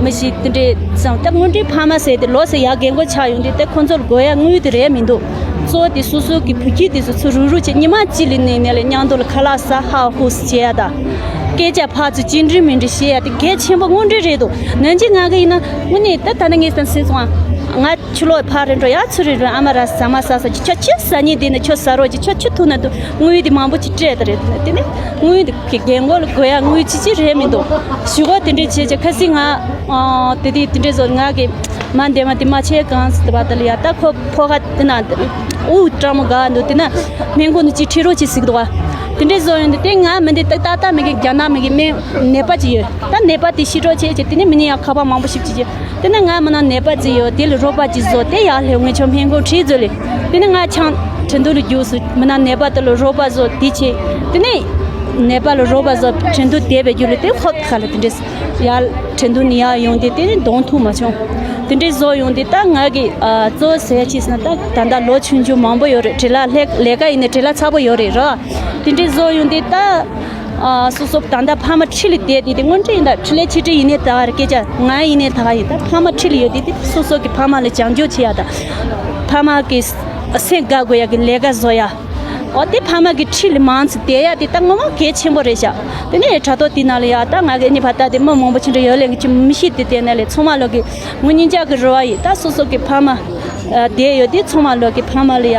མི་ཤེས་དེ་འདྲས་བསམ། ད་དངོས་འབྲེལ་ཕ་མ་ཟེར་དེ་ལོ་ཟེར་ཡ་རྒན་གོག་ཆགས་ཡོང་དུས་ད་ཁོ་ཚོར་དགོས་ཡ་དངུལ་དེ་རེད་མི་འདུག་གཙོ་བོ་དེ་སོ་སོ་གི་བུ་རྒྱུད་དེ་ཚོ་ཚུར་རུག་རུག་བྱས། ཉི་མ་གཅིག་ལ་ནས་ནས་ལ་མཉམ་དུ་ལ་ཁ་ལག་ཟ་ཧ་ཧུ་སི་བྱེད་ཡ་ད། སྐད་ཆ་ཕར་ཚུར་གཅིག་འགྲིག་མི་འགྲིག་བཤད་ཡ་དེ་གལ་ཆེན་པོ་དངོས་འབྲེལ་རེད་འདུག་ནན་ཅི་ང་གི་ཡིན་ན་དངོས་གནས་ད་ད་ནི་ངས་ད་སེམས་སོང་ཨ། ང་ཕྱི་ལོགས་ཕར་རེ་འགྲོ་ཡ་ཚུར་རེ་འགྲོ། ཨ་མ་ར་ཟ་མ་ཟ་ཟ་ཅི་ཁྱོད་ཆི་ཟ་ཉེ་དེ་ནས་ཁྱོད་ཟ་རོགས་ཀྱི་ཁྱོད་ཆི་ཐུག་ན་དུ་དངུལ་དེ་མང་པོ་ཅིག་སྤྲད་ད་རེད། དེ་ནས་དངུལ་དེ་གི་རྒན་གོག་ལ་དགོས་ཡ་དངུལ་ཅི་ཅི་རེད་མི་འདུག་ཞུ་གོ་དེ་འདྲས་བྱས་བྱས་ཁ་སི་ང་ཨ་དེ་དེ་དེ་འདྲས་བཟོ་ང་གི་མ་འདས་མ་དེ་མ་ཆེ་གང་སི་དེ་བ་དེ་ལ་ཡ། ད་ཁོ་ཕོ་ཁ་དེ་ན་དབུགས་སྐྲག་མོ་ག་འདུག་དེ་ན་སྨན་ཁང་དུ་ཅིག་ཁྲིད་རོགས་ཅིག་ཟིག་འདུག་བ། དེ་འདྲས་བཟོ་ཡོང་དུས་དེ་ང་མི་འདི་ཏག་ཏག་ཏག་མི་གི་རྒྱ་ནག་མི་གི་སྨན་ནད་པ་ཅིག་ཡོད། ད་ནད་པ་དེ་ཤི་རོགས་བྱས་བྱས་དེ་ནས་མི་ནི་ཡང་ཁ་པར་མང་པོ་ཞིག་ཅིག་བྱས། དེ་ནས་ང་མི་ན་ནད་པ་ཅིག་ཡོད། དེ་ལ་རོགས་པ་ཅིག་བཟོ། དེ་ཡར་སླེབས་ངས་ཆོ་སྨན་ཁང་ཁྲིད་བཟོ་ལེ། དེ་ནས་ང་ཆང་ཁྲིན་ཏུ་ལ་རྒྱུགས་སུ་མི་ན་ནད་པ་དེ་ལ་རོགས་པ་བཟོ་དེ་བྱས། དེ་ནས་ནད་པ་ལ་རོགས་པ་བཟོ་ཁྲིན་ཏུ་དེ་བས་རྒྱུ་ལ་དེ་ཧོབ་ཁ་ལ་དེ་འདྲས་ཡར་ཁྲིན་ཏུ་ནས་ཡར་ཡོང་དེ་དེ་ནས་གདོང་ཐུག་མ་བྱུང་། དེ་འདྲས་བཟོ་ཡོང་དེ་ད་ང་གི་ཨ་གཙོ་བོ་ཟེར་ཅི་ཟེར་ན་ད་ད་ལྟ་ལོ་ཆུང་ཆུང་མང་པོ་ཡོད་རེད། བྲེལ་བ་ལས་ལས་ཀ་ཡིན་ནས་བྲེལ་བ་ཚ་པོ་ཡོད་རེད་རོ། དེ་འདྲས་བཟོ་ཡོང་དེ་ད། ཨ་སོ་སོ་ད་ལྟ་ཕ་མ་ཁྲིད་ལ་བསྡད་དེ་དེ་དངོས་འབྲེལ་ཡིན་ད། འཕྲིན་ལས་ཆེ་གྲས་ཡིན་ནའི་ད་ག་རེ་སྐད་ཆ་ང་ཡིན་ནའི་ད་ག་ཡིན་ད། ཕ་མ་ཁྲིད་ལ་ཡོད་དེ་དེ་སོ་སོ་གི་ཕ་མ་ལ་བྱམས་སྐྱོང་བྱེད་ཡ་ད། ཕ་མ་གི་སེམས་དགའ་དགོས་ཡ་གི་ལས་ཀ་བཟོ་ཡ། འོ་དེ་ཕ་མ་གི་ཁྲིད་ལ་མང་ཙམ་བསྡད་ཡ་དེ་ད་ངོ་མ་གལ་ཆེན་པོ་རེད་ཤག་དེ་ནས་དྲ་ཐོག་དེ་ནང་ལ་ཡ་ད་ང་གི་ཨ་ནི་ཕ་ད་དེ་མི་མང་པོ་ཅི་འདྲ་ཡོད་ལེ་གི་ཅི་མི་ཤེས་དེ་དེ་ནང་ལ་ཚང་མ་ལོག་གི་ངོ་སྙིང་རྗེ་གི་རེ་བ་ཡིན་ད། སོ་སོ་གི་ཕ་མ། ཨ་བསྡད་ཡོད་དེ་ཚང་མ་ལོག་གི་ཕ་མ་ལ་ཡ་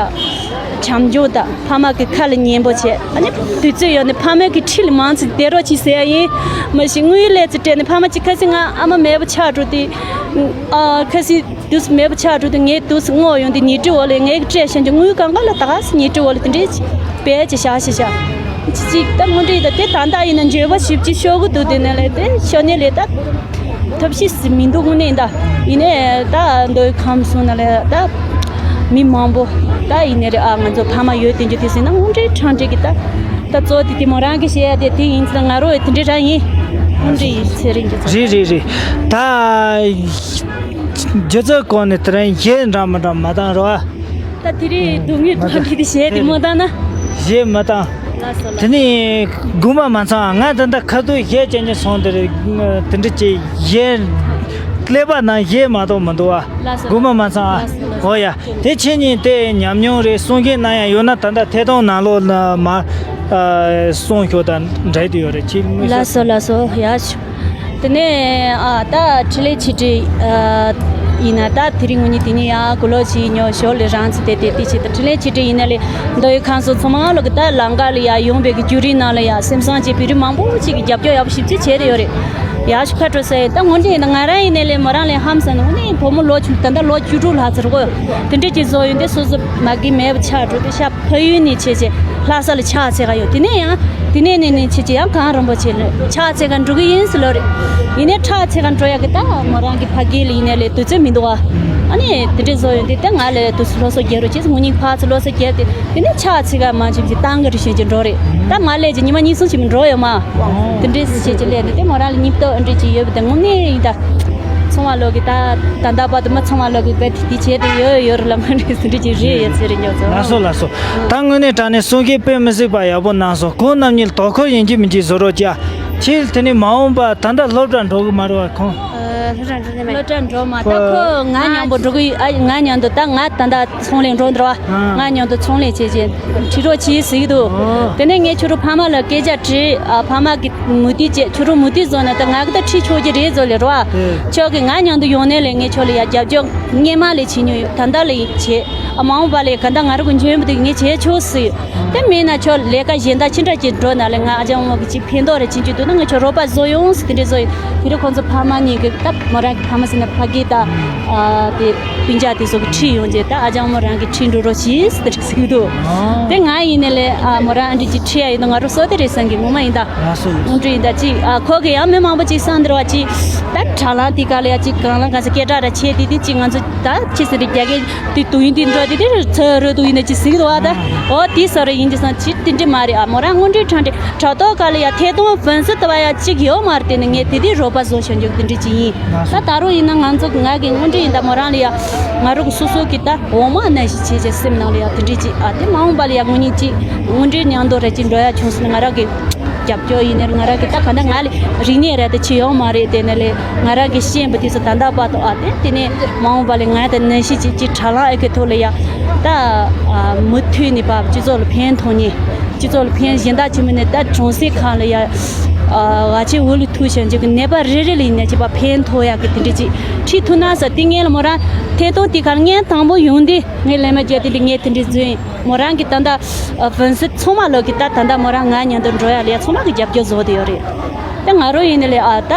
བྱམས་སྐྱོང་དང་ཕ་མ་གི་ཁ་ལ་ཉན་པོ་བྱས། ཨ་ནི་དུས་ཚོད་ཡོད་ནས་ཕ་མའི་གི་ཁྲིད་ལ་མང་ཙམ་བསྡད་རོགས་གྱིས་ཟེར་ཡ་ཡིན། མ་གཞི་དངུལ་ལས་ཙི་སྤྲད་ནས་ཕ་མ་གཅིག་ཁ་སང་ང་ཨ་མ་མེད་པ་ཆགས་འགྲོ་དུས། ཨ་ཁ་སང་དུས་མེད་པ་ཆགས་འགྲོ་དུས་ངའི་དུས་སུ་དངོས་ཡོང་དུས་ཉལ་ཁྲི་འོག་ལ་ངའི་གི་སྤྲད་བཞག་རྒྱུ་དངུལ་གང་ག་ལ་ད་ག་སེ་ཉལ་ཁྲི་འོག་ལ་དེ་འདྲས་བྱས་བྱས་བཞག་བཞག་བཞག་ཅི་ཅིག་ད་དངོས་འབྲེལ་ད་དེ་ད་ལྟ་ཡིན་ན་འགྱོད་པ་ཞིབ་ཅིག་ཤོར་གི་འདུག་དེ་ནས་ལས་དེ་ཤོར་ནས་ལས་ད། ཐབས་ཤེས་སུ་མི་འདུག་དངོས་གནས་ད། ཡིན་ནའི་ད་མདོ་ཁམས་གསུམ་ན་ལ་ད་མི་མང་པོ་ད་ཡིན་ནའི་རེད་ཨ། ང་ཚོ་ཕ་མ་ཡོད་དེ་འཇུ་དེ་ཟིན་ན་དངོས་འབྲེལ་འཕྲང་འབྲེལ་གི་ད་ད་གཙོ་དེ་དེ་མོ་རང་གི་བཤད་ཡ་དེ་དེ་ཡིན་ཙང་ང་རོ་དེ་འདྲ་རང་ཡིན། དངོས་འབྲེལ་ཡིན་ཚེ་རིང་གི་ཚོ། རེད་རེད་རེད། ད་སྒྱུ་རྩལ་སྐོར་ནས་དེ་རིང་གཞས་འདྲ་མི་འདྲ་མ་བཏང་རོགས་ཨ། ད་དེ་རིང་སྡུག་བསྔལ་མ་ཐོག་གི་དེ་གཞས་དེ་མ་བཏང་ན། གཞས་མ་བཏང་། ལགས་སོ་ལགས། དེ་ནས་དགོངས་པ་མ་ཚོམ། ང་ད་ལྟ་ཁ་ཐུག་གཞས་ཅན་གྱི་སོང་དེ་རེད། དེ་འདྲ་ཅིག་གཞས་ ཀླད་པ་ནང་བཞེས་མ་གཏོགས་མི་འདུག་ཨ། ལགས་སོ། དགོས་མ་མ་ཚང་ཨ། ལགས་སོ། ལགས་སོ། ཨོ་ཡ། དེ་ཁྱེད་གཉིས་དེ་ཉམས་མྱོང་རེད། གསུང་མཁན་ན་ཡང་ཡོད་ན། ད་ལྟ་ཐད་གཏོང་ནང་ལོགས་ལ་མ་ཨ་གསུང་ཤོག་དང་འབྲེལ་དུ་ཡོད་རེད། ཁྱེད་མི་ལགས་སོ། ལགས་སོ། ཡ། དེ་ནས་ཨ་ད་འཕྲིན་ལས་ཆེ་གྲས་ཨ་ཡིན་ན། ད་དེ་རིང་ངོ་ནས་དེ་ནས་ཡ་གུ་ལོ་ཞིག་ཉོ་ཞོར་ལས་རང་ཚོ་དེ་དེ་དེ་ཆེད་དུ། འཕྲིན་ལས་ཆེ་གྲས་ཡིན་ན་ལས་མདོ་དབུས་ཁམས་གསུམ་ཚང་མ་ལོག་གི་ད་ལམ་ཁ་ལ་ཡ་ཡོང་བའི་གི་བརྒྱུད་རིམ་ནང་ལ་ཡ་སེམས་བཟང་ཅིག་བོད་རིགས་མང་པོ་ཅིག་གི་རྒྱབ་སྐྱོར་ཡག་པོ་ཞེ་པོ་ཅིག་བྱས་ཏེ་ཡོད་རེད། ཡ་ཞུ་ཁ་སྤྲོད་ཟེར། ད་ངོ་འདྲི་ཡིན་ན་ང་རང་ཡིན་ནའི་ལས་མོ་རང་ལས་ཧམ་སང་ནས་ངོ་ནས་བུ་མོ་ལོ་ཆུང་། ད་ལྟ་ལོ་བཅུ་དྲུག་ལྷག་ཙམ་རེད་གོ། དེ་འདྲས་ཅིག་བཟོ་ཡོང་དུས་སོ་སོ་མ་གི་མེད་པ་ཆགས་འགྲོ་དུས་ཤ། ཕ་ཡུལ་ནས་བྱས་བྱས་ལྷ་ས་ལ་ཆགས་ཚད་ག་ཡོད། དེ་ནས་ཡང་དེ་ནས་ནས་ནས་བྱས་བྱས་ཡང་གངས་རིན་པོ་ཆེ་ལ་ཆགས་ཚད་ག་འགྲོ་གི་ཡིན་ཟེར་ལོ་རེད། ཡིན་ནའི་ཆགས་ཚད་ག་འགྲོ་ཡག་གི་ད་མོ་རང་གི་ཕ་གི་ལ་ཡིན་ནའི་ལས་དུས་ཚོད་མི་འདུག་ཨ། ཨ་ནི་དེ་འདྲས་བཟོ་ཡོང་དུས་ད་ང་ལ་དུས་སུ་སློབ་གསོ་རྒྱག་རོགས་བྱས། ངོ་གཉིས་ཕར་ཚུར་སློབ་གསོ་རྒྱབ་དུས་དེ་ནས་ཆགས་ཚད་ག་མ་འཇིམ་གྱི་བཏང་གི་རེད་བྱས་བྱས་འགྲོ་རེད། ད་མ་སླེབས་ཀྱི་ཉི་མ་གཉིས་གསུམ་ཞིག་མི་འགྲོ་ཡོད་མ། དེ་འདྲས་སུ་བྱས་བྱས་སླེབས་ནས་དེ་མོ་རང་ལ་སྙིང་སྟོབས་ཨ་འདྲས་ཅིག་ཡོད་པ་དེ་དངོས་གནས་ཡིན་ད། ཚང་མ་ལོག་གི་ད་ད་ལྟ་བར་དུ་མི་ཚང་མ་ལོག་གི་བེད་དེ་བྱས་ཏེ་ཡོད་ཡོད་རེད་ལ། མ་རེད་ཟེར་འདྲི་ཅིག་རེད་ཡོད་ཚེ་རེད་ཉོ་ཚོ། ལགས་སོ་ལགས་སོ། ད་དངོས་གནས་དྲང་གནས་གསུང་མཁན་དཔེ་མི་སྲིད་པ་ཡག་པོ་གནང་སོང་། ཁོང་རྣམ་གཉིས་དོ་ཁུར་ཡིན་གཅིག་མིན་གཅིག་བཟོ་རོགས་བྱ། ཁྱེད་དེ་ནས་མ་འོངས་པ་ད་ལྟ་སློབ་གྲྭ་འགྲོ་གི་མ་རེད་བ་ཁོང་། སློབ་གྲྭ་འགྲོ་ནས་མེད། སློབ་གྲྭ་འགྲོ་མ། ད་ཁོ་ང་མཉམ་པོ་འགྲོ་གི་ཡོད། ཨ་ང་མཉམ་དུ་ད་ང་ད་ལྟ་ཚོང་ལས་འགྲོ་འདུག་བ། ང་མཉམ་དུ་ཚོང་ལས་བྱེད་བྱེད་ཁྲིད་རོགས་བྱེད་ཟེར་གི་འདུག། དེ་ནས་ངས་ཁྱོད་རང་ཕ་མ་ལ་སྐད་ཆ་དྲིས། ཨ་ཕ་མ་གི་མུ་མཐུད་བྱས། ཁྱོད་རང་མུ་མཐུད་བཟོ་ན་ད་ང་གི་ད་ཁྲིད་ཆོག་གི་རེད་བཟོ་ལེ་རོ། ཨ་ཁྱོད་ཀྱིས་ང་མཉམ་དུ་ཡོང་ནས་ལས་ངས་ཁྱོད་ལ་ཡ་རྒྱབ་སྐྱོར་སྔས་མ་ལས་བྱེད་མྱོང་ཡོད། ད་ལྟ་ལས་བྱེད། ཨ་མ་འོངས་པ་ལས་ག་ད་ང་རང་གི་འཇོན་པོ་དེ་ངས་བྱེད་ཆོག་ཟེར། དེ་མིན་ན་ཁྱོད་ལས་ཀ་གཞན་དག་ཅི་འདྲ་ཅིག་འགྲོ་ན་ལས་ང་ཨ་ཅག་མོ་གི་ཅིག་ཕན་ཐོགས་རེ་བྱེད་རྒྱུ་འདུག་ན་ང་ཁྱོད་རོགས་པ་བཟོ་ཡོང་ཟེར་དེ་འདྲ་བཟོ་ཡོད། དེ་རིང་ཁོང་ཚོ་ཕ་མ་གཉིས་ཀྱིས་ད་མོ་རང་གི་ཕ་མ་ཟེར་ན་ཕ་གི་ད་ཨ་དེ་སྤུན་ཀྱག་དེ་ཚོ་གི་ཁྲིད་ཡོང་རྗེས་ད་ཨ་ཅག་མོ་རང་གི་ཁྲིད་འགྲོ་རོགས་གྱིས་ཟེར་དེ་འདྲ་ཟེར་གི་འདུག། དེ་ང་ཡིན་ནའི་ལས་ཨ་མོ་རང་ཨ་འདྲི་ཅིག་ཁྲིད་ཡ་ཡིན་ན་ང་རང་བསོད་བདེ་རེད་བསམ་གི། ངོ་མ་ཡིན་ད། ལགས་སོ། ངོ་སྤྲོད་ཡིན་ད་ཅིག་ཨ་ཁོ་གི་ཡང་མི་མང་པོ་ཅིག་བསམ་འདིར་བ་ཅིག་ད་དྲ་ལམ་དེ་ག་ལ་ཡ་ཅིག་གང་ལ་གང་ས་སྐད་གྲགས་ར་ཆེ་དེ་དེ་ཅིག་ང་ཚོ་ད་ཅི་ཟེར་རེད་རྒྱ་སྐད་དེ་དུ་ཡིན་དེ་འགྲོ་དེ་དེ་ཚོ་རོ་དུ་ཡིན་ན་ཅི་ཟིག་དུ་བ་ད། ཨོ་དེ་ས་ར་ཡིན་ཅི་སང་ཅི་དེ་འདྲ་མ་རེད། ཨ་མོ་རང་དངོས་འབྲེལ་དྲང་འདྲེ་དྲ་ཐོག་ག་ལ་ཡ་ཐད་གཏོང་ཕན་སེ་ད་བ་ཡ་ཅིག་ཡོད་མ་རེད། དེ་ནི་ངས་དེ་དེ་རོགས་པ་བཟོ་བྱ་འཇུག་དེ་འདྲ་ཅིག་ཡིན། ད་ད་རུང་ཡིན་ན་ང་ཚོ་ང་གི་དངོས་འབྲེལ་ཡིན་ད་མོ་རང་ལ་ཡ་ང་རོ་གི་སོ་སོ་གི་ད་འོ་མ་ནང་བཞིན་བྱེད་བྱེད་སེམས་ནང་ལ་ཡ་དེ་འདྲ་ཅིག་ཨ་དེ་མ་འོངས་པ་ལ་ཡ་དངོས་གཉིས་ཅིག་དངོས་འབྲེལ་མཉམ་དུ་ར་ཅིག་འགྲོ་ཡ་བྱུང་སོང་ན་ང་རང་གི་རྒྱབ་སྐྱོར་ཡིན་ནའི་ང་རང་གི་ད་ག་ད་ང་ལ་རིག་གནས་ར་ད་ཆེ་ཡོད་མ་རེད། དེ་ནས་ལས་ང་རང་གི་ཤེས་པ་དེ་ཚོ་ད་ལྟ་བར་དུ་ཨ་དེ་དེ་ནས་མ་འོངས་པ་ལ་ང་ད་ནང་བཞིན་ཅིག་ཅིག་དྲ་ལམ་ཨེ་ཀའི་ཐོག་ལ་ཡ་ད་ཨ་མུ་མཐུད་ནས་བབ་སྤྱི་ཚོགས་ལ་ཕན་ཐོགས་ནས་སྤྱི་ཚོགས་ལ་ཕན་གཞན་དག་ཆེ་མིན་ནས་ད་གྲོང་གསེབ་ཁག་ལ་ཡ་ཨ་བ་ཆེ་འུ་ལུ་ཐུག་བྱ་འཇུག་གི་ནད་པ་རེ་རེ་ལ་ཡིན་ན་ཅིག་པ་ཕན་ཐོགས་ཡག་གི་དེ་འདྲ་ཅིག་ཁྲིད་ཐུབ་ན་ས་དེ་ངས་ལ་མོ་རང་ཐད་གཏོང་དེ་གར་ངས་དང་པོ་ཡོང་དུས་ངས་ལས་མ་བརྒྱབ་དེ་འདྲ་ངས་དེ་འདྲ་འཛུལ་ཡིན། མོ་རང་གི་ད་ལྟ་ཨ་ཕན་སེ་ཚང་མ་ལོག་གི་ད་ད་ལྟ་མོ་རང་ང་མཉམ་དུ་འགྲོ་ཡ་ལས་ཚང་མ་གི་རྒྱབ་སྐྱོར་བཟོ་དེ་ཡོད་རེད། ད་ང་རོ་ཡིན་ནི་ལས་ཨ་ད་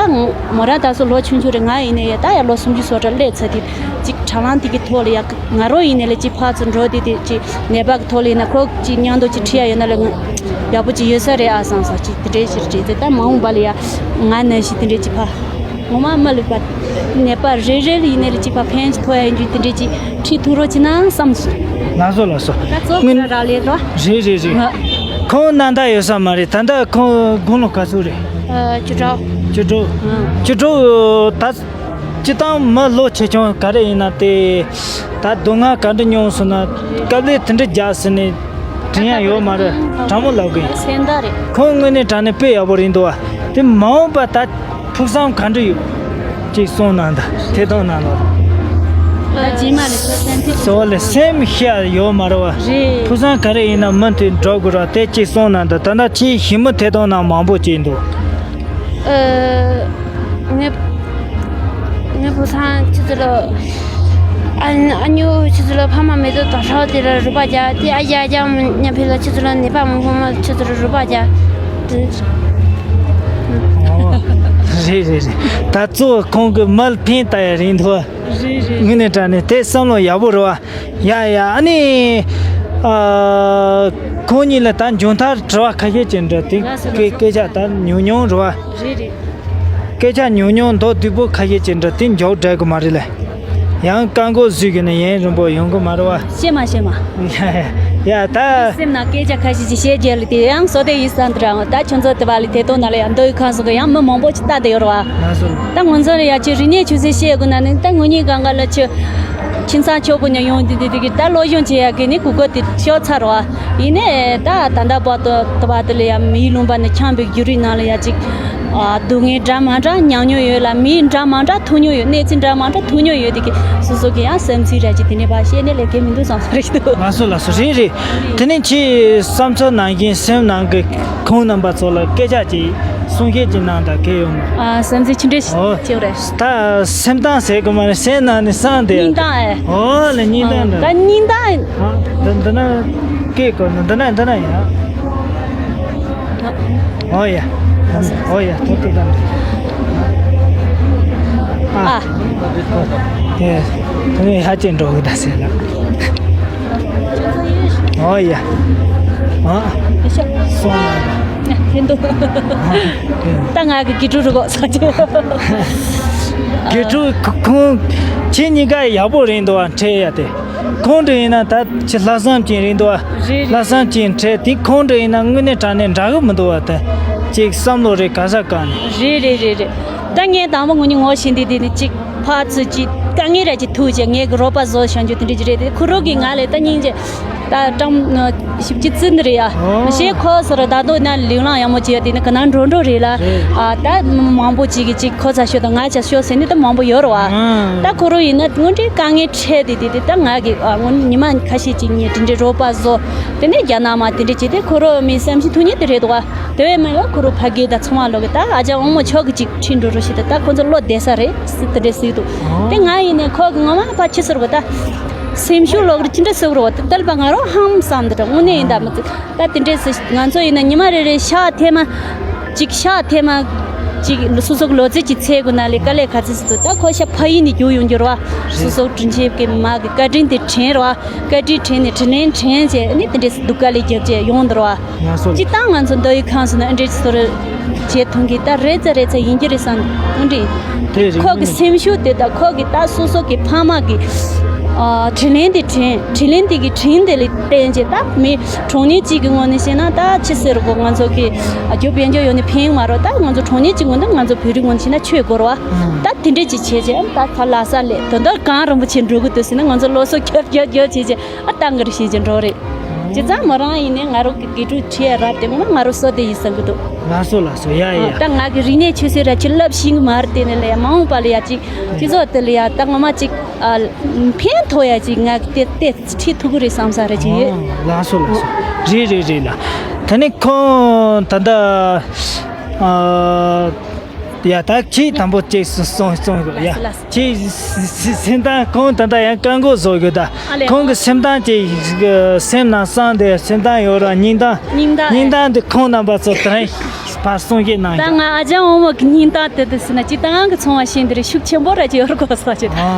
མོ་རང་ད་སོ་ལོ་ཆུང་ཆུང་རེད། ང་ཡིན་ནི་ཡ་ད་ཡ་ལོ་སུམ་ཅུ་སོ་ཁྲ་སླེབས་ཚར་དེ་ཅིག་དྲ་ལམ་དེ་གི་ཐོག་ལ་ཡ་ང་རོ་ཡིན་ནི་ལས་ཅིག་ཕར་ཚུར་འགྲོ་དེ་དེ་ཅིག་ནད་པ་གི་ཐོག་ལ་ཡིན་ན་ཁོ་ཅིག་མཉམ་དུ་ཅིག་ཁྲིད་ཡ་ཡོད་ན་ལས་ཡག་པོ་ཅིག་ཡོད་ས་རེད་ཨ་བསམ་ས་ཅིག་དེ་འདྲའི་ཕྱིར་དྲན་ཚེ་ད་མ་འོངས་པ་ལ་ཡ་ང་ནང་བཞིན་དེ་འདྲའི་ཅིག་ཕ། ངོ་མ་མ་ལུས་པ། ནད་པ་རེ་རེ་ལ་ཡིན་ནའི་ལ་གཅིག་པ་ཕན་ཅིག་ཐོགས་ཡ་ཡིན་རྒྱུ་དེ་འདྲས་ཅིག་ཁྲིད་ཐུབ་རོགས་བྱེད་ན་བསམ་སོང་། ལགས་སོ་ལགས་སོ། ད་ཚོ་སྔོན་ར་རག་ལས་རོ། རེད་རེད་རེད། ང་། ཁོང་རྣམ་དག་ཡོད་ས་མ་རེད། ད་ལྟ་ཁོང་དགུང་ལོ་ག་ཚོད་རེད། ཨ་བཅུ་དྲུག་བཅུ་དྲུག་ཨང་། བཅུ་དྲུག་ད་སྤྱི་བཏང་མི་ལོ་ཆེ་ཆུང་ག་རེ་ཡིན་ན་དེ་ད་སྡུག་བསྔལ་ག་འདྲ་མྱོང་སོང་ན་དཀའ་ལས་དེ་འདྲ་རྒྱག་ཟེར་ནས་དྲན་ཡ་ཡོད་མ་རེད། དྲང་མོ་ལབ་དགོས་ཡིན། སེམས་ཐག་རེད། ཁོང་དངོས་གནས་དྲང་གནས་དཔེ་ཡག་པོ་རེད་འདུག་བ། དེ་མ་འོངས་པ་ད། ཕུགས་བསམ་ག་འདྲ་ཡོད། ཅིག་གསུངས་གནང་དང་ཐད་གཏོང་གནང་ལོ། ད་རྗེས་མ་ལ་ཤོག་སེམས་ཚེ་སོ་ལེ་སེམས་ཤ་ཡོད་མ་རེད་བ། རེད། ཕུགས་བསམ་ག་རེ་ཡིན་ན་མུ་མཐུད་འགྲོ་དགོས་ར་དེ་ཅིག་གསུངས་གནང་དང་ད་ལྟ་ཁྱེད་ཞི་མོ་ཐད་གཏོང་གནང་མང་པོ་ཅིག་འདུག། ཨ། ངས་ངའི་བུ་ཚང་ཁྱེད་ཚོ་ལ། ཨ་ཨ་ཉོ་ཁྱེད་ཚོ་ལ་ཕ་མ་མེ་ཏོག་དང་ཧྲའོ་དེ་ལ་རུ་པ་རྒྱ་དེ་ཨ་ཡ་རྒྱ་མ་ཉམས་ཕེ་ལ་ཁྱེད་ཚོ་ལ་ནེ་པ་མང་པོ་མ་ཁྱེད་ཚོ་ལ་རུ་པ་རྒྱ་དེ། རེད་རེད་རེད། ད་གཙོ་བོ་ཁོང་གི་མལ་ཕན་ལྟ་ཡ་རིང་དུ། རེད་རེད། ངས་ནས་དྲ་ནས་དེ་བསམ་བློ་ཡག་པོ་རེད་བ། ཡ་ཡ་ཨ་ནི། ཨ། ཁོང་གཉིས་ལ་ད་མཇུག་མཐར་དྲི་བ་ཁ་ཤས་ཅིག་འདྲ་དེ་ལགས་སོ་སྐད་ལགས་སོ། སྐད་ཆ་ད་ཉུང་ཉུང་རེད་བ། རེད་རེད། སྐད་ཆ་ཉུང་ཉུང་མདོར་བསྡུས་པོ་ཁ་ཤས་ཅིག་འདྲ་དེ་མགྱོགས་འགྲིག་གི་མ་རེད་ལ། ཡང་བཀག་འགོག་བཟོས་གི་ནས་ཡུན་རིང་པོ་ཡོང་གི་མ་རེད་བ། ཤེས་མ་ཤེས་མ། ཡ་ཡ་ད། སེམས་ནང་སྐད་ཆ་ཁ་ཤས་ཅིག་བཤད་རྒྱུ་ལ་དེ་ཡང་བསོད་བདེ་ཡིན་བསམ་དུ་རང་ད་ཁྱོད་ཚོ་དེ་བ་ལ་དེ་དོན་ན་ལ་ཡང་མདོ་དབུས་ཁམས་སོགས་ཀྱི་ཡང་མི་མང་པོ་ཅིག་ལྟ་དེ་ཡོད་རེད་བ། ལགས་སོ། ད་ང་ཚོ་ལ་ཡ་ཅིག་རིག་གནས་ཆུ་ཚད་བཤད་དགོས་ན་ནི་ད་ངོ་གཉིས་གང་ག་ལ་ཆུ། ཁྱིམ་ཚང་ཆོག་པོ་ཉ་ཡོང་དེ་དེ་དེ་གི་ད་སློབ་སྦྱོང་བྱེད་ཡ་གི་ནི་གུ་གོ་དེ་ཤོར་ཚར་བ། ཡིན་ནའི་ད་ད་ལྟ་བར་དུ་ད་བར་དུ་ལ་ཡ་མིའི་ལུང་པ་ནས་འཁྱམས་པའི་བརྒྱུད་རིམ་ནང་ལ་ཡ་ཅིག་ ཨ། སྡུག་བསྔལ་འདྲ་མ་འདྲ་མྱངས་མྱོང་ཡོད་ལ། མི་འདྲ་མ་འདྲ་ཐུག་མྱོང་ཡོད། གནས་ཚུལ་འདྲ་མ་འདྲ་ཐུག་མྱོང་ཡོད་དེ་གི་སོ་སོ་གི་ཡང་བསམ་ཚུལ་ར་ཅིག་དེ་ནས་ཕར་བཤད་ནས་ལས་ཀའི་མི་འདུག་བསམ་ས་རེད་འདུག་ལགས་སོ་ལགས་སོ། རེད་རེད། དེ་ནས་ཁྱེད་བསམ་ཚུལ་ནང་བཞིན་སེམས་ནང་གི་ཁོང་རྣམ་པ་ཚོ་ལ་སྐད་ཆ་ཅིག་གསུང་བཤད་ཅིག་གནང་དང་གལ་ཡོད་མ། ཨ། བསམ་ཚུལ་ཅི་འདྲ་ཞིག་ཨོ། ཅིག་རེད། ད་སེམས་གཏམ་ཟེར་གི་མ་རེད། སེམས་ནང་ནས་བསམ་དེ། སྙིང་གཏམ་ཨེ། ཨོ་ལ་སྙིང་གཏམ་འདྲ། ད་སྙིང་གཏམ། ཨ། འདི་འདི་ན་སྐད་གོ་ན་འདི་ན་འདི་ན་ཡ། ཨོ་ཡ། ཨོ་ཡ། ཐུགས་རྗེ་གནང་། ཨ། ཨ། དེ་དེ་ནས་ཧ་ཅང་འགྲོ་གི་ད་ཟེར་ལ། ཨོ་ཡ། ཨ། སོང་ལ། ཧེ་འདུག་ཨ། དེ། ད་ང་གི་དགེ་ཕྲུག་རུ་གོ་ས་ཆེ། དགེ་ཕྲུག་ཁོ་ཁོང་ཁྱེད་གཉིས་ཀ་ཡག་པོ་རེད་འདུག་བ། འཕྲད་ཡ་དེ། ཁོང་འདྲ་ཡིན་ན་ད་ཅི་ལྷག་བསམ་ཅན་རེད་འདུག་བ། རེད་རེད། ལྷག་བསམ་ཅན་འཕྲད་དེ་ཁོང་འདྲ་ཡིན་ན་དངོས་གནས་དྲང་གནས་འདྲ་གི་མི་འདུག་བ། ད་ཅིག་བསམ་བློ་རེ་ག་ས་ག་ནས། རེད་རེད་རེད་རེད། ད་ངས་དང་པོ་ངོ་ཉིད་ངོ་ཤེས་འདི་དེ་ནི་ཅིག་ཕར་ཚུར་ཅིག་དཀའ་ངལ་ར་ཅིག་ཐུག་བྱས་ངས་གི་རོགས་པ་བཟོ་བྱ་རྒྱུ་དེ་འདྲ་ཅིག་རེད་དེ། ཁོ་རང་གིས་ང་ལ་ད་སྙིང་རྗེ། ད་ཀྲང་ཞིབ་ཅིག་བརྩི་འདི་རེད་ཡ། ཨོ། མི་ཤེས་ཁོ་ཟེར་ད་དུང་ན་ལུས་ལང་ཡག་མོ་བྱས་ཡོད་དེ་ནི་ག་ན་འགྲོ་འགྲོ་རེད་ལ། རེད། ཨ། ད་མང་པོ་ཅིག་གིས་ཅིག་ཁོ་ཚ་ཤོད་དང་ང་ཚ་ཤོད་ཟེར་ནི་ད་མང་པོ་ཡོད་རེད་བ། ཨང་། ད་ཁོ་རང་ཡིན་ན་དངོས་འབྲེལ་དཀའ་ངལ་འཕྲད་དེ་དེ་དེ་ད་ང་གི་ཨ་ངོ་ཉི་མ་ཁ་ཤས་ཅིག་ངས་དེ་འདྲའི་རོགས་པ་བཟོ། དེ་ནས་རྒྱ་ནག་མ་དེ་འདྲ་བྱས་ཏེ་ཁོ་རང་མི་བསམ་ཤེས་ཐུགས་ཉིད་དེ་རེད་འདུག་བ། དེ་བས་མ་ཡོང་ཁོ་རང་ཕ་གི་ད་ཚང་མ་ལོག་གི་ད་ཨ་ཅག་དབང་མོ་མཆོག་གི་ཅིག་ཁྲིད་འགྲོ་རོགས་ཞེས་ད་ད་ཁོ་ཚོ་བློ་བདེ་ས་རེད་ཟེར་དེ་འདྲ་ཟེར་འདུག་དེ་ང་ཡིན་ནས་ཁོ་གི་ངོ་མ་ཕ་ཁྱི་ཟེར་བ་ད། སེམས་ཤུགས་ལོག་རེ་ཅི་འདྲ་ཟེར་བ་ད་ལྟ་བ་ང་རང་ཧམ་བསམ་འདི་འདྲ་དངོས་གནས་ཡིན་ད་མི་ཚེ་ད་དེ་འདྲ་ཟེར། ང་ཚོ་ཡིན་ན་ཉི་མ་རེ་རེ་ཤག་ཐེངས་མ་ཅིག་ཤག་ཐེངས་མ་ཅིག་སོ་སོ་གི་ལོ་ཚད་ཅིག་ཚད་དགོས་ན་ལས་དཀའ་ལས་ག་ཚོད་ཟེར་འདུག་ད་ཁོ་ཤ་ཕ་ཡིན་ནས་རྒྱུག་ཡོང་རྒྱུ་རེད་བ། སོ་སོ་དྲིན་ཆེན་གྱི་མ་གི་བཀའ་དྲིན་དེ་དྲན་རེད་བ། བཀའ་དྲིན་དྲན་ནས་དྲིན་ལན་དྲན་བྱས་ནས་དེ་འདྲས་སུ་སྡུག་དཀའ་ལས་རྒྱབ་བྱས་ཡོང་འདུག་རེད་བ། ང་ཚོ་སྤྱི་བཏང་ང་ཚོ་མདོ་དབུས་ཁམས་སུ་ན་ཨ་འདྲས་སོ་རེ་བྱེད་ཐུང་གི་ད་རེ་ཚ་རེ་ཚ་ཡིན་གྱི་རེད་བསམ་འདུག་འདྲས། དེ་རེད། ཁོ་གི་སེམས་ཤུགས་དེ་དང་ཁོ་གི་ད་སོ་སོ་གི་ཕ་མ་གི་ཨ་དྲིན་ལན་དེ་དྲན་དྲིན་ལན་དེ་གི་དྲིན་དེ་ལ་བརྟེན་བྱས་ད་མི་གྲོང་ཉེ་གཅིག་གི་ངོས་ནས་བཤད་ན་ད་ཅི་ཟེར་གོ་ང་ཚོ་གི་ཨ་རྒྱུ་དཔལ་འབྱོར་ཡོད་ནི་ཕན་མ་རོ། ད་ང་ཚོ་གྲོང་ཉེ་གཅིག་ངོས་ནས་ང་ཚོ་བོད་རིགས་ངོས་ནས་བཤད་ན་ཆོས་དགོས་རེད་བ། ད་དེ་འདྲས་ཅིག་བྱས་བྱས་ད་ཕར་ལ་ས་ལས་དོན་དག་གང་རིན་པོ་ཆེ་འགྲོ་གི་འདུག་ཟེར་ན་ང་ཚོ་སློབ་གསོ་རྒྱབ་རྒྱབ་རྒྱབ་བྱས་བྱས་ཨ་ཏང་གི་རེ་བྱས་བྱས་འགྲོ་རེད། བྱས་ཙང་མོ་རང་ཡིན་ནའི་ང་རང་གི་དགེ་ཕྲུག་ཁྲིད་ཡ་རབ་དེ་ངོ་མ་ང་རང་བསོད་བདེ་ཡིན་བསམ་གི་འདུག་ལགས་སོ་ལགས་སོ། ཡ་ཡ་ཡ། ད་ང་གི་རིག་གནས་ཆོས་སྲིད་ར་ཅིག་བསླབ་ཤེས་གི་མ་རེད། དེ་ནས་ལས་མ་འོངས་པ་ལ་ཡ་ཅིག་སྤྱི་ཚོགས་དེ་ལ་ཡ་ད་ངོ་མ་ཅིག་ཨ་ཕན་ཐོགས་ཡ་ཅིག་ང་གི་དེ་དེ་ཁྲིད་ཐུབ་གི་རེད་བསམ་ས་རེ་ཅིག་ཡོད། ཨོ་ལགས་སོ་ལགས་སོ། རེད་རེད་རེད་ལ། ད་ནི་ཁོང་ད་ལྟ་ཨ། ཡ་ད་ཁྱེད་དང་པོ་ཅིག་གསུང་གསུང་གསུང་ཡ། ལགས་སོ་ལགས་སོ། ཁྱེད་སེམས་གཏམ་ཁོང་ད་ལྟ་ཡང་བཀའ་འགོ་བཟོ་གི་ད། ཨ་ལས། ཁོང་གི་སེམས་གཏམ་ཅིག་སེམས་ནང་བསམ་དེ་སེམས་གཏམ་ཡོད་ར་སྙིང་གཏམ། སྙིང་གཏམ། སྙིང་གཏམ་དེ་ཁོང་རྣམ་པ་ཚོ་དེ་རིང་ཕར་གསུང་བཤད་གནང་ད་རྒྱུ། ང་ཨ་ཅག་འོ་མ་གི་སྙིང་གཏམ་དེ་དེ་ཟེར་ན་སྤྱི་བཏང་གི་ཚོང་བ་ཤེས་འདི་རེད་ཤུགས་ཆེན་པོ་ར་ཅིག་ཡོད་ར་གོ་ས་ཅིག་ཨ།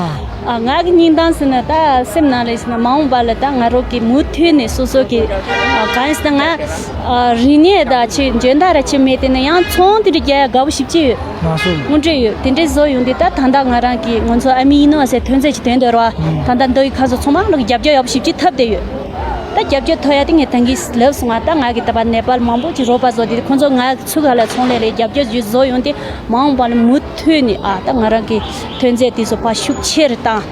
ཨ་ང་གི་སྙིང་གཏམ་ཟེར་ན་ད་སེམས་ནང་ལ་ཟེར་ན་མ་འོངས་པ་ལ་ད་ང་རང་གི་མུ་མཐུད་ནས་སོ་སོ་གི་ཨ་གང་ཟེར་ན་ང་ཨ་རིག་གནས་ད་ཆེ་འཇོན་ཐང་ར་ཆེ་མེད་དེ་ན་ཡང་ཚོང་དེ་འདྲ་རྒྱག་ཡ་དགའ་པོ་ཞེ་པོ་ཅིག་ཡོད། ང་སོ། དངོས་འབྲེལ་ཡོད། དེ་འདྲའི་བཟོ་ཡོང་དུས་ད་ད་ལྟ་ང་རང་གིས་ང་ཚོ་ཨ་མི་ཡིན་ནོ་ཟེར་ཐོན་རྫས་ཀྱི་དོན་དུ་ར་བ། ད་ལྟ་མདོ་དབུས་ཁམས་སོགས་ཚང་མ་ལོག་རྒྱབ་སྐྱོར་ཡག་པོ་ཞེ་པོ་ཅིག་ཐོབ་བསྡད་ཡོད། ད་རྒྱབ་སྐྱོར་ཐོབ་ཡ་དེ་ངས་ད་གིན་ལབ་སོང་ང་། ད་ང་གིས་ད་པ་ནེ་པཱལ་མང་པོ་ཅིག་རོགས་པ་བཟོ་དེ་ཁོང་ཚོ་ང་ཚུགས་ག་ལ་ཚོང་ལས་ལས་རྒྱབ་སྐྱོར་ཞིག་བཟོ་ཡོང་དུས་མ་འོངས་པ་ལ་མུ་མཐུད་ནས་ཨ་ད་ང་རང་གི་ཐོན་རྫས་དེ་ཚོ་ཕར་ཤུགས་ཆེ་རུ་བཏང་།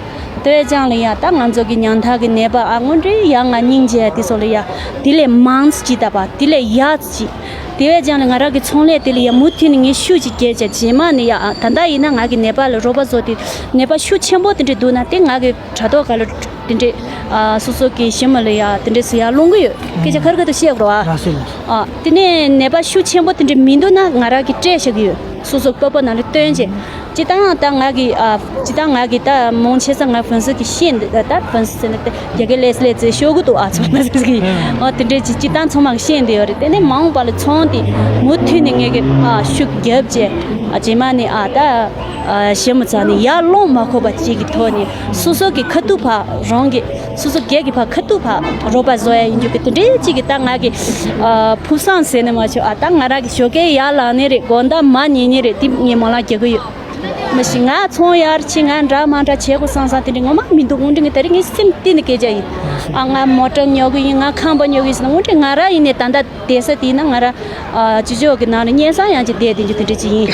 དེ་བས་ཀྱང་ལ་ཡ་ད་ང་ཚོ་གི་ཉང་ཐག་གི་ནད་པ་ཨ་དངོས་འབྲེལ་ཡ་ང་སྙིང་རྗེ་དེ་ཚོ་ལ་ཡ་དེ་ལས་མང་ཙམ་ཅིག་ད་པ་དེ་ལས་ཡག་ཙམ་ཅིག་དེ་བས་ཀྱང་ལ་ང་རང་གི་ཚོང་ལས་དེ་ལ་ཡ་མུ་མཐུད་ནས་ངས་ཤུགས་ཅིག་རྒྱས་བྱས་རྗེས་མ་ནས་ཡ་ཨ་ད་ལྟ་ཡིན་ན་ང་གི་ནད་པ་ལ་རོགས་པ་བཟོ་དེ་ནད་པ་ཤུགས་ཆེན་པོ་དེ་འདྲས་འདུག་ན་དེ་ང་གི་དྲ་ཐོག་ག་ལ་དེ་འདྲས་ཨ་སོ་སོ་གི་ཞི་མོ་ལ་ཡ་དེ་འདྲས་སུ་ཡ་སློང་གི་ཡོད། སྐད་ཆ་ཁ་རི་ཁ་ཐུག་བཤད་དགོས་ར་བ། ལགས་སོ་ལགས་སོ། ཨ་དེ་ནས་ནད་པ་ཤུགས་ཆེན་པོ་དེ་འདྲས་མི་འདུག་ན་ང་རང་གི་སྤྲད་བཞག་གི་ཡོད། སོ་སོ་སྤོབས་པ་ནང་ལ་བཏོན་བྱས། སྤྱི་བཏང་ད་ང་གི་ཨ་སྤྱི་བཏང་ང་གི་ད་མང་ཆེ་ས་ང་ཕུན་སུམ་གི་ཤེས་འདི་ད་ཕུན་སུམ་ཟེར་ན་ད་རྒྱ་སྐད་ལས་སླེབས་ཚེ་ཤོག་གུ་འདུག་ཨ་ཚོ་མ་ཟེར་གི་ཨ་དེ་འདྲས་ཅིག་སྤྱི་བཏང་ཚང་མ་གི་ཤེས་འདི་ཡོད་རེད། དེ་ནས་མ་འོངས་པ་ལ་ཚོང་དེ་མུ་མཐུད་ནས་ངས་གི་ཨ་ཤུགས་རྒྱབ་བྱས་ཨ་རྗེས་མ་ནས་ཨ་ད་ཨ་ཞི་མོ་ཚ་ནས་ཡར་ལོང་མ་ཁོག་པ་ཅིག་གི་ཐོག་ནས་སོ་སོ་གི་ཁ་ཐུག་ཕ་རང་གི་སོ་སོ་སྒེར་གྱི་ཕ་ཁ་ཐུག་ཕ་རོགས་པ་བཟོ་ཡ་ཡིན་རྒྱུ་གི་དེ་འདྲའི་གཅིག་གི་ད་ང་གི་ཨ་ཕུགས་བསམ་ཟེར་ནས་མ་ཆོག་ཨ་ད་ང་རང་གི་ཞོགས་ཀས་ཡར་ལངས་ནི་རེད། དགོང་དག་མ་ཉལ་ནི་རེད། དེ་ངས་མ་ལངས་རྒྱག་གི་ཡོད། མ་གཞི་ང་ཚོང་ཡར་ཕྱིན་ང་འདྲ་མ་འདྲ་བྱེད་དགོས་བསམ་བསམ་དེ་འདྲ་ངོ་མ་མི་འདུག་དངོས་འབྲེལ་ངས་ད་རེས་ངའི་སེམས་གཏིང་ནས་སྐད་ཆ་ཡིན། ཨ་ང་མོ་ཊ་ཉོ་གི་ཡིན། ང་ཁང་པ་ཉོ་གི་ཡིན་ཟེར་ན་དངོས་འབྲེལ་ང་རང་ཡིན་ནས་ད་ལྟ་བསྡད་ས་དེ་ཡིན་ན་ང་རང་ཨ་སྤྱི་ཚོགས་ཀྱི་ནང་ལ་སྙན་སེང་ཡང་ཅིག་བསྡད་བསྡད་རྒྱུ་དེ་འདྲ་ཅིག་ཡིན།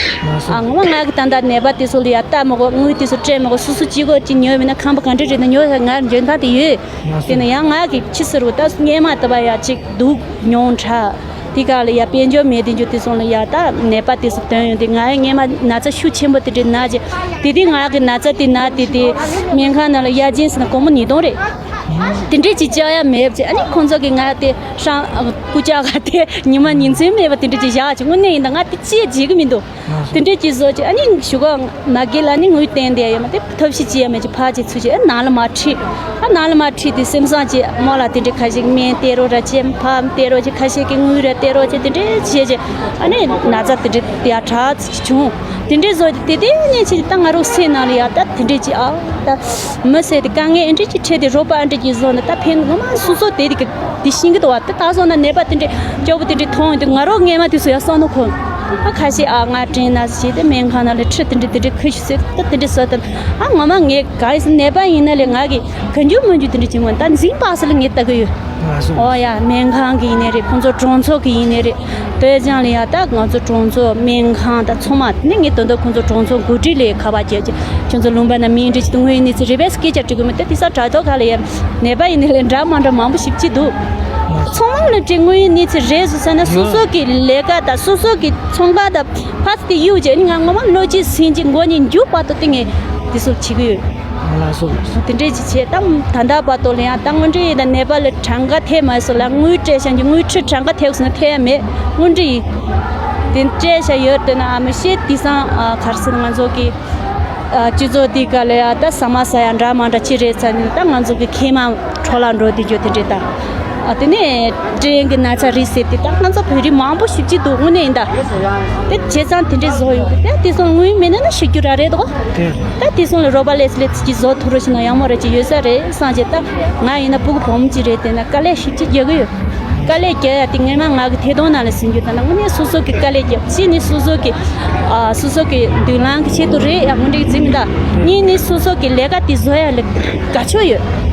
ཨ་ངོ་མ་ང་གི་ད་ལྟ་ནད་པ་དེ་ཚོ་ལ་ཡ་ལྟ་མི་དགོས། དངུལ་དེ་ཚོ་སྤྲད་མི་དགོས། སོ་སོ་གཅིག་གོ་གཅིག་ཉོས་མིན་ན་ཁང་པ་ག་འདྲ་རེད་ན་ཉོ་ཡ་ང་འཇོན་ཐང་དེ་ཡོད། དེ་ནས་ཡང་ང་གི་ཕྱི་ཟེར་བ་ད་སྔས་མ་ལྟ་བ་ཡ་ཅིག་སྡུག་མྱོང་དྲགས། དེ་ག་ལ་ཡ་དཔལ་འབྱོར་མེད་དེ་འཇུ་དེ་སོང་ལ་ཡ་ད་ནད་པ་དེ་སུ་དོན་ཡོང་དེ་ང་ཡ་སྔས་མ་ན་ཚ་ཤུགས་ཆེན་པོ་དེ་འདྲ་ན་རྗེས་དེ་དེ་ང་གི་ན་ཚ་དེ་ན་དེ་དེ་སྨན་ཁང་ནང་ལ་ཡ་ཇིན་སི་ན་སྒོར་མོ་ཉིས་སྟོང་རེད། དེ་འདྲས་ཅིག་བཅག་ཡ་མེད་པ་ཅིག་ཨ་ནི་ཁོང་ཚོ་གི་ང་དེ་ཧྲང་སྐུ་ཅག་ག་དེ་ཉི་མ་ཉིན་མཚན་མེད་པ་དེ་འདྲས་ཅིག་བཞག་ཅིག་དངོས་གནས་ཡིན་ད་ང་དེ་ཅིས་བརྗེད་གི་མི་འདུག་དེ་འདྲས་ཅིག་བཟོ་ཅིག་ཨ་ནི་གཞུག་ག་མ་གི་ལ་ནི་དངུལ་བསྟན་དེ་ཡ་ཡོད་མ་དེ་ཐབས་ཤེས་ཅི་ཡ་མེད་ཅིག་ཕར་ཅིག་ཚུར་ཅིག་ཨ་ནང་ལ་མ་ཁྲིད། ཨ་ནང་ལ་མ་ཁྲིད་དེ་སེམས་བཟང་ཅིག་མོ་ལ་དེ་འདྲས་ཁ་ཤས་སྨན་སྟེར་རོགས་ར་ཅེ་ཕར་སྟེར་རོགས་ཅིག་ཁ་ཤས་ཀྱི་དངུལ་ར་སྟེར་རོགས་ཅིག་དེ་འདྲས་བྱས་ཅིག་ཨ་ནི་ན་ཚ་དེ་འདྲས་ཡ་དྲག་ཅིག་བྱུང་། དེ་འདྲས་བཟོ་དེ་དེ་ནས་ཕྱིན་ད་ང་རང་སེམས་ནང་ལ་ཡ་ད་དེ་འདྲས་ཅིག་ཨ་ད་མི་ཟེར་དེ་དཀའ་ངལ་ཨེ་འདྲས་ཅིག་འཕྲད་དེ་རོགས་པ་ཨེ་འདྲས་ཅིག་བཟོ་ན་ད་ཕན་ངོ་མ་སོ་སོ་དེ་དེ་དེ་ཤེས་ཀྱི་འདུག་བ། དེ་ད་བཟོ་ན་ནད་པ་དེ་འདྲས་སྐྱོ་པོ་དེ་འདྲས་མཐོང་དེ་ང་རང་སྔས་མ་དེ་ཚོ་ཡ་བསམ་བློ་འཁོར། ཨ་ཁ་ཤས་ཨ་ང་དྲན་ན་ཞེས་དེ་སྨན་ཁང་ནང་ལ་ཁྲིད་དེ་འདྲས་དེ་འདྲས་ཁུ་ཞིག་ཟེར་ད་དེ་འདྲས་བཟོ་དེ་ཨ་ངོ་མ་ངས་ག་ནད་པ་ཡིན་ན་ལས་ང་གི་ག་འཇུ་མ་འཇུ་དེ་འདྲས་ཅིག་མོ་ད་འཛིན་པ་སི་ལ་ངས་ལྟ་གི་ཡོད། ཨོ་ཡ་སྨན་ཁང་གི་ཡིན་ནའི་རེད། ཁོང་ཚོ་གྲོང་ཚོ་གི་ཡིན་ནའི་རེད། དོལ་ལྗང་ལ་ཡ་ད་ང་ཚོ་གྲོང་ཚོ་སྨན་ཁང་ད་ཚང་མ་ནི་ངས་དོན་དུ་ཁོང་ཚོ་གྲོང་ཚོ་འགོ་ཁྲིད་ལས་ཁ་པར་བྱས་ཀྱི་ཁྱོད་ཚོ་ལུང་པ་ན་མིང་འབྲི་ཅི་དུ་དངོས་ཡིན་ནི་ཚེ་རེ་བས་སྐད་ཆ་དྲི་དགོས་མི་ད་དེ་ས་དྲ་ཐོག་ག་ལ་ཡ་ནད་པ་ཡིན་ནའི་ལས་འདྲ་མ་འདྲ་མང་པོ་ཞིབ་ཅི་འདུག་ཚང་མ་ལ་དྲི་དངོས་ཡིན་ནི་ཚེ་རེ་ཟུ་ས་ན་སོ་སོ་གི་ལས་ཀ་ད་སོ་སོ་གི་ཚོང་ཁང་ད་ཕ་སི་དེ་གཡུག་བྱས་ནི་ང་ངོ་མ་བློ་གཅིག་སེམས་གཅིག་མགོ་གཉིས་མཇུག་བར་དུ་དེ་ངས་དེ་ཚོ་བྱེད་གི་ཡོད། ལགས་སོ། དེ་འདྲས་ཅིག་བྱས་ད་ད་ལྟ་བར་དུ་ལ་ཡང་ད་དངོས་འབྲེལ་ཡིན་ད་ནད་པ་ལ་གྲངས་ཀ་ཐེབས་མ་སོང་ལ་དངུལ་སྤྲད་བཞག་རྒྱུ་དངུལ་ཁྲི་གྲངས་ཀ་ཐེབས་སོང་ན་ཐེབས་ཡ་མེད་དངོས་འབྲེལ་ཡིན། དེ་སྤྲད་བཞག་ཡོད་དེ་ན་ཨ་མི་ཤེས་དེང་སང་ཨ་ག་རེ་ཟེར་ང་ཚོ་གི་ཨ་སྤྱི་ཚོགས་འདི་ག་ལ་ཡ་ད་ཟ་མ་ཟ་ཡ་འདྲ་མ་འདྲ་ཅི་རེད་ཟེར་ནས་ད་ང་ཚོ་གི་ཁེ་མ་འཕྲོ་བརླག་འགྲོ་དེ་འགྱོ་དེ་འདྲས་ད། ཨ་དེ་ནས་སྐྲན་གི་ན་ཚ་རེད་ཟེར་ཏེ་ད་ང་ཚོ་བོད་རིགས་མང་པོ་ཞིག་ཅིག་འདུག་དངོས་གནས་ཡིན་ད། དེ་བྱས་ཙང་དེ་འདྲས་བཟོ་ཡོང་གི་དེ་དེ་སོང་དངུལ་མེད་ན་ན་ཤི་རྒྱུ་ར་རེད་དོ། དེ། ད་དེ་སོང་ལ་རོགས་པ་ལས་ལས་ཅིག་བཟོ་ཐུབ་རོགས་ཞིག་ན་ཡག་མོ་ར་ཅིག་ཡོད་ས་རེད་བསམ་བྱས་ད་ང་ཡིན་ན་སྤུ་གུ་བུ་མོ་ཅིག་རེད་དེ་ན་དཀའ་ལས་ཞིག་ཅིག་རྒྱག་གི་ཡོད། དཀའ་ལས་རྒྱག་ཡ་དེ་ངས་མ་ང་གི་ཐད་གཏོང་ནང་ལ་ཟིན་རྒྱུ་ད་ན་དངོས་གནས་སོ་སོ་གི་དཀའ་ལས་རྒྱབ་གཅིག་ནི་སོ་སོ་གི་ཨ་སོ་སོ་གི་མདུན་ལམ་གི་ཆེད་དུ་རེད་ཡ་དངོས་འབྲེལ་གྱི་རྫི་མི་ད་གཉིས་ནི་སོ་སོ་གི་ལས་ཀ་དེ་བཟོ་ཡ་ལ་དགའ་ཕྱོགས་ཡོད།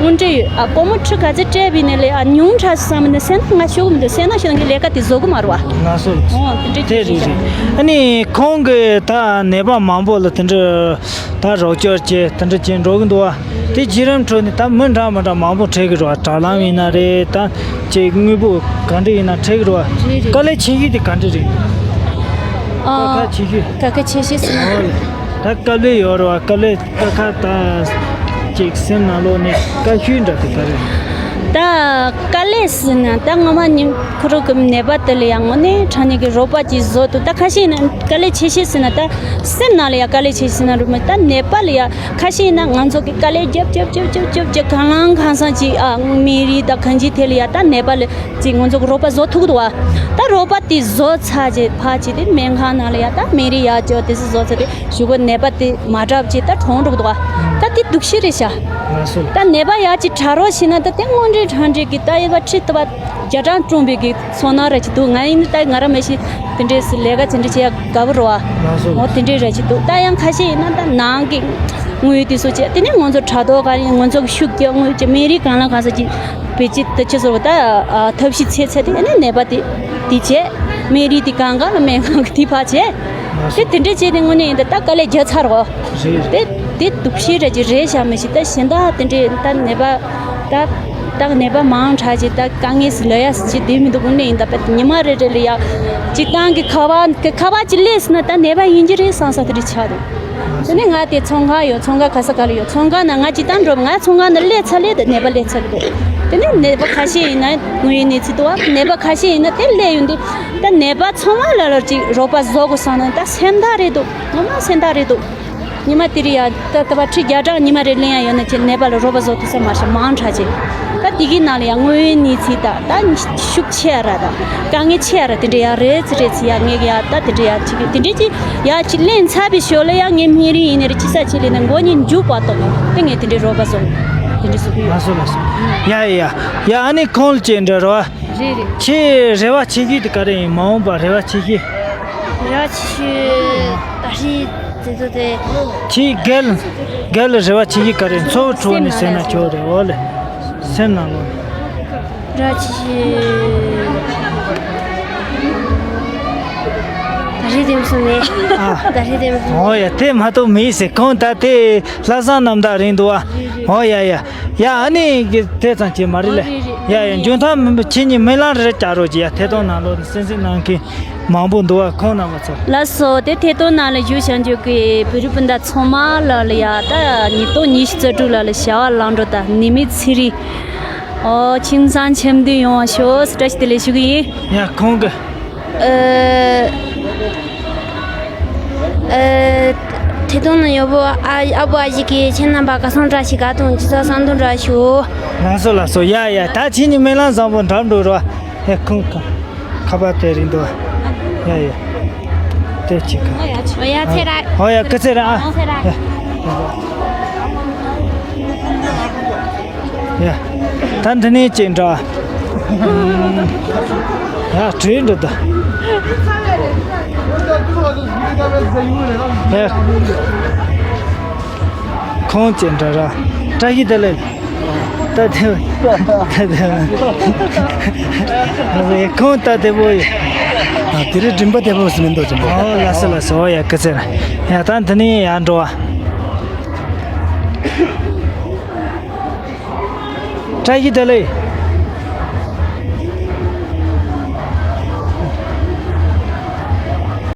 དངོས་འབྲེལ་ཡོད། ཨ་སྒོར་མོ་ཁྲི་ག་ཚོད་སྤྲད་པ་ཡིན་ནའི་ལས་ཨ་ཉུང་དྲགས་བསམ་ནས་སེམས་ནང་ང་ཤོར་གི་མི་འདུག་སེམས་ནང་ཤོར་ན་ངའི་ལས་ཀ་དེ་བཟོ་གི་མ་རེད་བ། ལགས་སོ་ལགས་སོ། ཨོ་དེ་འདྲ་དེ་ཅིག་རེད་རེད། ཨ་ནི་ཁོང་གི་ད་ནད་པ་མང་པོ་ལ་དེ་འདྲ་ད་རོགས་སྐྱོར་བྱས་དེ་འདྲ་བྱས་འགྲོ་གི་འདུག་བ། དེ་བརྒྱུད་རིམ་ཁྲོད་ནས་ད་མི་འདྲ་མི་འདྲ་མང་པོ་འཕྲད་གི་རེད་བ། དྲ་ལམ་ཡིན་ན་རེད་ད་ཅིག་དངོས་པོ་ག་འདྲ་ཡིན་ན་འཕྲད་གི་རེད་བ། རེད་རེད། དཀའ་ལས་ཆེ་ཤོས་དེ་ག་འདྲ་རེད། ཨ་དཀའ་ཁག་ཆེ་ཤོས། དཀའ་ཁག་ཆེ་ཤོས་ཟེར་ན། ཨོ་ལེ། ད་དཀའ་ལས་ཡོད་རེད་བ། དཀའ་ལས། ད་ཁ་ད་ཅིག་སེམས་ནང་ལོགས་ནས་དཀའ་ཤོས་འདྲ་དེ་ག་རེ། ད་དཀའ་ལས་ཟེར་ན་ད་ངོ་མ་ཉིན་ཁོ་རང་གི་ནད་པ་དེ་ལ་ཡང་དངོས་གནས་དྲང་གནས་ཀྱི་རོགས་པ་ཅིག་བཟོ་ཐུབ། ད་ཁ་ཤས་ན་དཀའ་ལས་ཆེ་ཤོས་ཟེར་ན་ད་སེམས་ནང་ལ་ཡང་དཀའ་ལས་ཆེ་ཤོས་ཟེར་ན་རུ་མ་ད་ནད་པ་ལ་ཡང་ཁ་ཤས་ན་ང་ཚོ་གི་དཀའ་ལས་རྒྱབ་རྒྱབ་རྒྱབ་རྒྱབ་རྒྱབ་རྒྱབ་གང་ལང་གང་སང་ཅིག་ཨ་སྨན་རིན་ད་གང་ཅིག་དེ་ལ་ཡང་ད་ནད་པ་ལ་ཅིག་ང་ཚོ་གི་རོགས་པ་བཟོ་ཐུབ་འདུག་བ། ད་རོགས་པ་དེ་བཟོ་ཚར་རྗེས་ཕར་ཅིག་དེ་སྨན་ཁང་ནང་ལ་ཡང་ད་སྨན་རིན་ཡར་ཅོ་དེ་ཚོ་བཟོ་ཚར་དེ། གཞུག་གུ་ནད་པ་དེ་མ་དྲག་ཅིག་ད་གྲོངས་འགྲོ་གི་འདུག་བ། ད་དེ་སྡུག་ཤོས་རེད་ཤག་ལགས་སོ། ད་ནད་པ་ཡག་ཅིག་དྲག་རོགས་བྱས་ན་ད་དེ་དངོས་འབྲེལ་དྲང་འབྲེལ་གྱི་ད་ཡོད་པ་ཁྲི་ལྟ་བ་བརྒྱ་གྲངས་བཀྲོངས་པའི་གི་ཚོར་སྣང་ར་ཅིག་འདུག་ང་ཡིན་ན་ད་ང་རང་མ་གཞི་དེ་འདྲས་སུ་ལས་ཀ་དེ་འདྲས་བྱེད་ཡ་དགའ་པོ་རེད་བ། ལགས་སོ། འོ་དེ་འདྲས་ར་ཅིག་འདུག་ད་ཡང་ཁ་ཤས་ཡིན་ན་ད་ནང་གི་དངུལ་དེ་ཚོ་བྱས་དེ་ནས་ང་ཚོ་དྲ་ཐོག་ག་ཡིན་ང་ཚོ་གི་ཤུགས་རྒྱག་དངུལ་བྱས་སྨན་རིན་གང་ལ་གང་ས་ཅིག་བེད་སྤྱོད་ད་ཅི་ཟེར་བ་ད་ཐབས་ཤེས་བྱས་ཚེ་དེ་ནས་ནད་པ་དེ་དེ་བྱས་སྨན་རིན་དེ་གང་གང་ལ་སྨན་ཁང་གི་དེ་ཕར་བྱས། དེ་དེ་འདྲས་བྱས་ཏེ་དངོས་གནས་ཡིན་ད་ད་དཀའ་ལས་རྒྱག་ཚར་རོ། རེད་རེད། དེ་དེ་སྡུག་ཤོས་རེད་ཅིག་རེད་བཞག་མི་ཤེས་ད་གཞན་དག་དེ་འདྲས་ད་ནད་པ་ད་ད་ནད་པ་མང་དྲགས་ཅིག་ད་དཀའ་ངལ་སི་ལོ་ཡ་སི་ཅིག་བསྡད་མི་འདུག་དངོས་གནས་ཡིན་ད་པད་ཉི་མ་རེ་རེ་ལ་ཡ་སྤྱིར་བཏང་གི་ཁ་པར་གི་ཁ་པར་ཅིག་སླེབས་སོང་ན་ད་ནད་པ་ཡིན་གྱི་རེད་བསམ་ས་དེ་འདྲས་ཆགས་འདུག་དེ་ནས་ང་དེ་ཚོང་ཁང་ཡོད་ཚོང་ཁང་ག་ས་ག་ལ་ཡོད་ཚོང་ཁང་ན་ང་སྤྱིར་བཏང་འགྲོ་ང་ཚོང་ཁང་ན་སླེབས་ཚར་སླེབས་ད་ནད་པ་སླེབས་ཚར་གི་འདུག་དེ་ནས་ནད་པ་ཁ་ཤས་ཡིན་ན་དངོས་ཡོད་གནས་ཚུལ་འདུག་བ་ནད་པ་ཁ་ཤས་ཡིན་ན་དེ་སླེབས་ཡོང་དུས། ད་ནད་པ་ཚང་མ་ལ་ལ་ཅིག་རོགས་པ་བཟོ་དགོས་བསམ་ན་ད་སེམས་ཐག་རེད་འདུག་ངོ་མ་སེམས་ཐག་རེད་འདུག་ཉི་མ་དེ་རིང་ཡ་ད་ད་བ་ཁྲི་བརྒྱ་གྲངས་ཉི་མ་རེ་ལེན་ཡ་ཡོད་ན་ཅིག་ནད་པ་ལ་རོགས་པ་བཟོ་ཐུབ་ས་མ་རེད་མང་དྲགས་ཅིག་ད་དེ་གི་ནང་ལ་ཡ་དངོས་ཡོད་གནས་ཚུལ་ད་ད་ཤུགས་ཆེ་ཡ་ར་ད་དཀའ་ངལ་ཆེ་ཡ་ར་དེ་འདྲ་ཡ་རེད་ཚེ་རེད་ཚེ་ཡ་ངས་ཡ་ད་དེ་འདྲ་ཡ་ཅིག་དེ་འདྲ་ཅིག་ཡ་ཅིག་ལེན་ཚར་བའི་ཞོར་ལ་ཡ་ངས་སྨན་རིན་ཡིན་ནའི་རེད་ཅི་ས་ཅི་ལེན་ན་མགོ་གཉིས་མཇུག་བར་དུ་དེ་ངས་དེ་འདྲའི་རོགས་པ་བཟོ་དེ་འདྲ་བཟོ་གི་ཡོད། ལགས་སོ་ལགས་སོ། ཡ་ཡ་ཡ་ཨ་ནི་ཁོང་ལ་ཅིག་འདྲ་རོགས། རེད་རེད། ཁྱེད་རེ་བ་ཆེ་ཤོས་དེ་ག་རེ་ཡིན་མ་འོངས་པར་རེ་བ་ཆེ་ཤོས། རེ་བ་ཆེ་ཤོས་ད་རེས་དེ་ཚོ་དེ། ཁྱེད་རྒན་རྒན་ལ་རེ་བ་ཆེ་ཤོས་ག་རེ་འཚོ་བ་ཁྲོད་ནས་ཟེར་ན་ཆོག་རེད་འོ་ལེ། སེམས་ནང་ལོགས་ནས། རེ་བ་ཆེ་ཤོས་ད་ རི་དེམ་སོང་ནས། ཨ། ད་རི་དེམ་སོང་། ཨོ་ཡ། དེ་མ་གཏོགས་མི་ཟེར་གང་ལྟར་དེ་ལྷ་བཟང་རྣམ་དག་རེད་འདུག་ཨ། རེད་རེད། ཨོ་ཡ་ཡ། ཡ་ཨ་ནི་དེ་ཙམ་གྱིས་མ་རེད་ལེ། ཨོ་རེད་རེད། ཡ་ཡ། འཇོན་ཐང་མིན་པ་ཁྱེད་གཉིས་སྨོན་ལམ་རེ་བྱ་རོགས་གྱིས་ཡ། ཐད་གཏོང་ནང་ལོགས་ནས་གསན་གཟིགས་གནང་མཁན་མང་པོ་འདུག་ཨ། ཁོང་རྣམ་པ་ཚོ། ལགས་སོ། དེ་ཐད་གཏོང་ནང་ལ་བཞུགས་བྱང་ཆུབ་ཀྱི་བོད་རིགས་སྤུན་ཟླ་ཚང་མ་ལ་ལ་ཡ། ད་ཉིས་སྟོང་ཉི་ཤུ་རྩ་དྲུག་ལ་ལ་བྱ་བ་ལམ་འགྲོ་དང་ནད་མེད་ཚེ་རིང་། ཨོ་ཁྱིམ་ཚང་འཆམ་མཐུན་ཡོང་བ་ཤོག་ཟེར་བཀྲ་ཤིས་བདེ་ལེགས་ཞུ་གི་ཡིན། ཡ་ཁོང་གི། ཨ། ཨ། ཐད་གཏོང་ནང་ཡོད་པོ་ཨ་ཨ་བུ་ཨ་ཞིག་གིས་ཁྱེད་རྣམ་པ་ཁ་སང་བཀྲ་ཤིས་དགའ་དང་སྤྱི་ཚོགས་བསམ་དོན་བཀྲ་ཤིས། ལགས་སོ་ལགས་སོ། ཡ་ཡ། ད་ཁྱེད་གཉིས་སྨོན་ལམ་བཟང་པོ་འགྲམ་འགྲོ་རོགས། ཡ་ཁོང་ཁ་ཁ་པར་དེ་རིང་འདུག་ཡ་ཡ། དེ་གཅིག་ག་ཨོ་ཡ་ཚེ་ར། ཨོ་ཡ་སྐུ་ཚེ་ར་ཨ། ཨོ་ཚེ་ར། ཡ། ཡ། ད་འདི་ནས་ཅིག་འདྲ། ཡ་བྲོས་འགྲོ་ད། ཡ། ཁོང་ཅིག་འདྲ་ར། བཀྲ་ཤིས་བདེ་ལེགས། ད་དེ། ད་དེ། ཁོང་ད་དེ་པོ་ཡིན། ཨ། དེ་རིང་མགྲིན་པ་དེ་པོ་ཟིན་མི་འདུག་ཅིང་པོ། ཨོ་ལགས་སོ་ལགས་སོ། ཨོ་ཡ་སྐུ་ཚེ་ར། ཡ་ད་འདི་ནས་ཡར་འགྲོ་བ། བཀྲ་ཤིས་བདེ་ལེགས།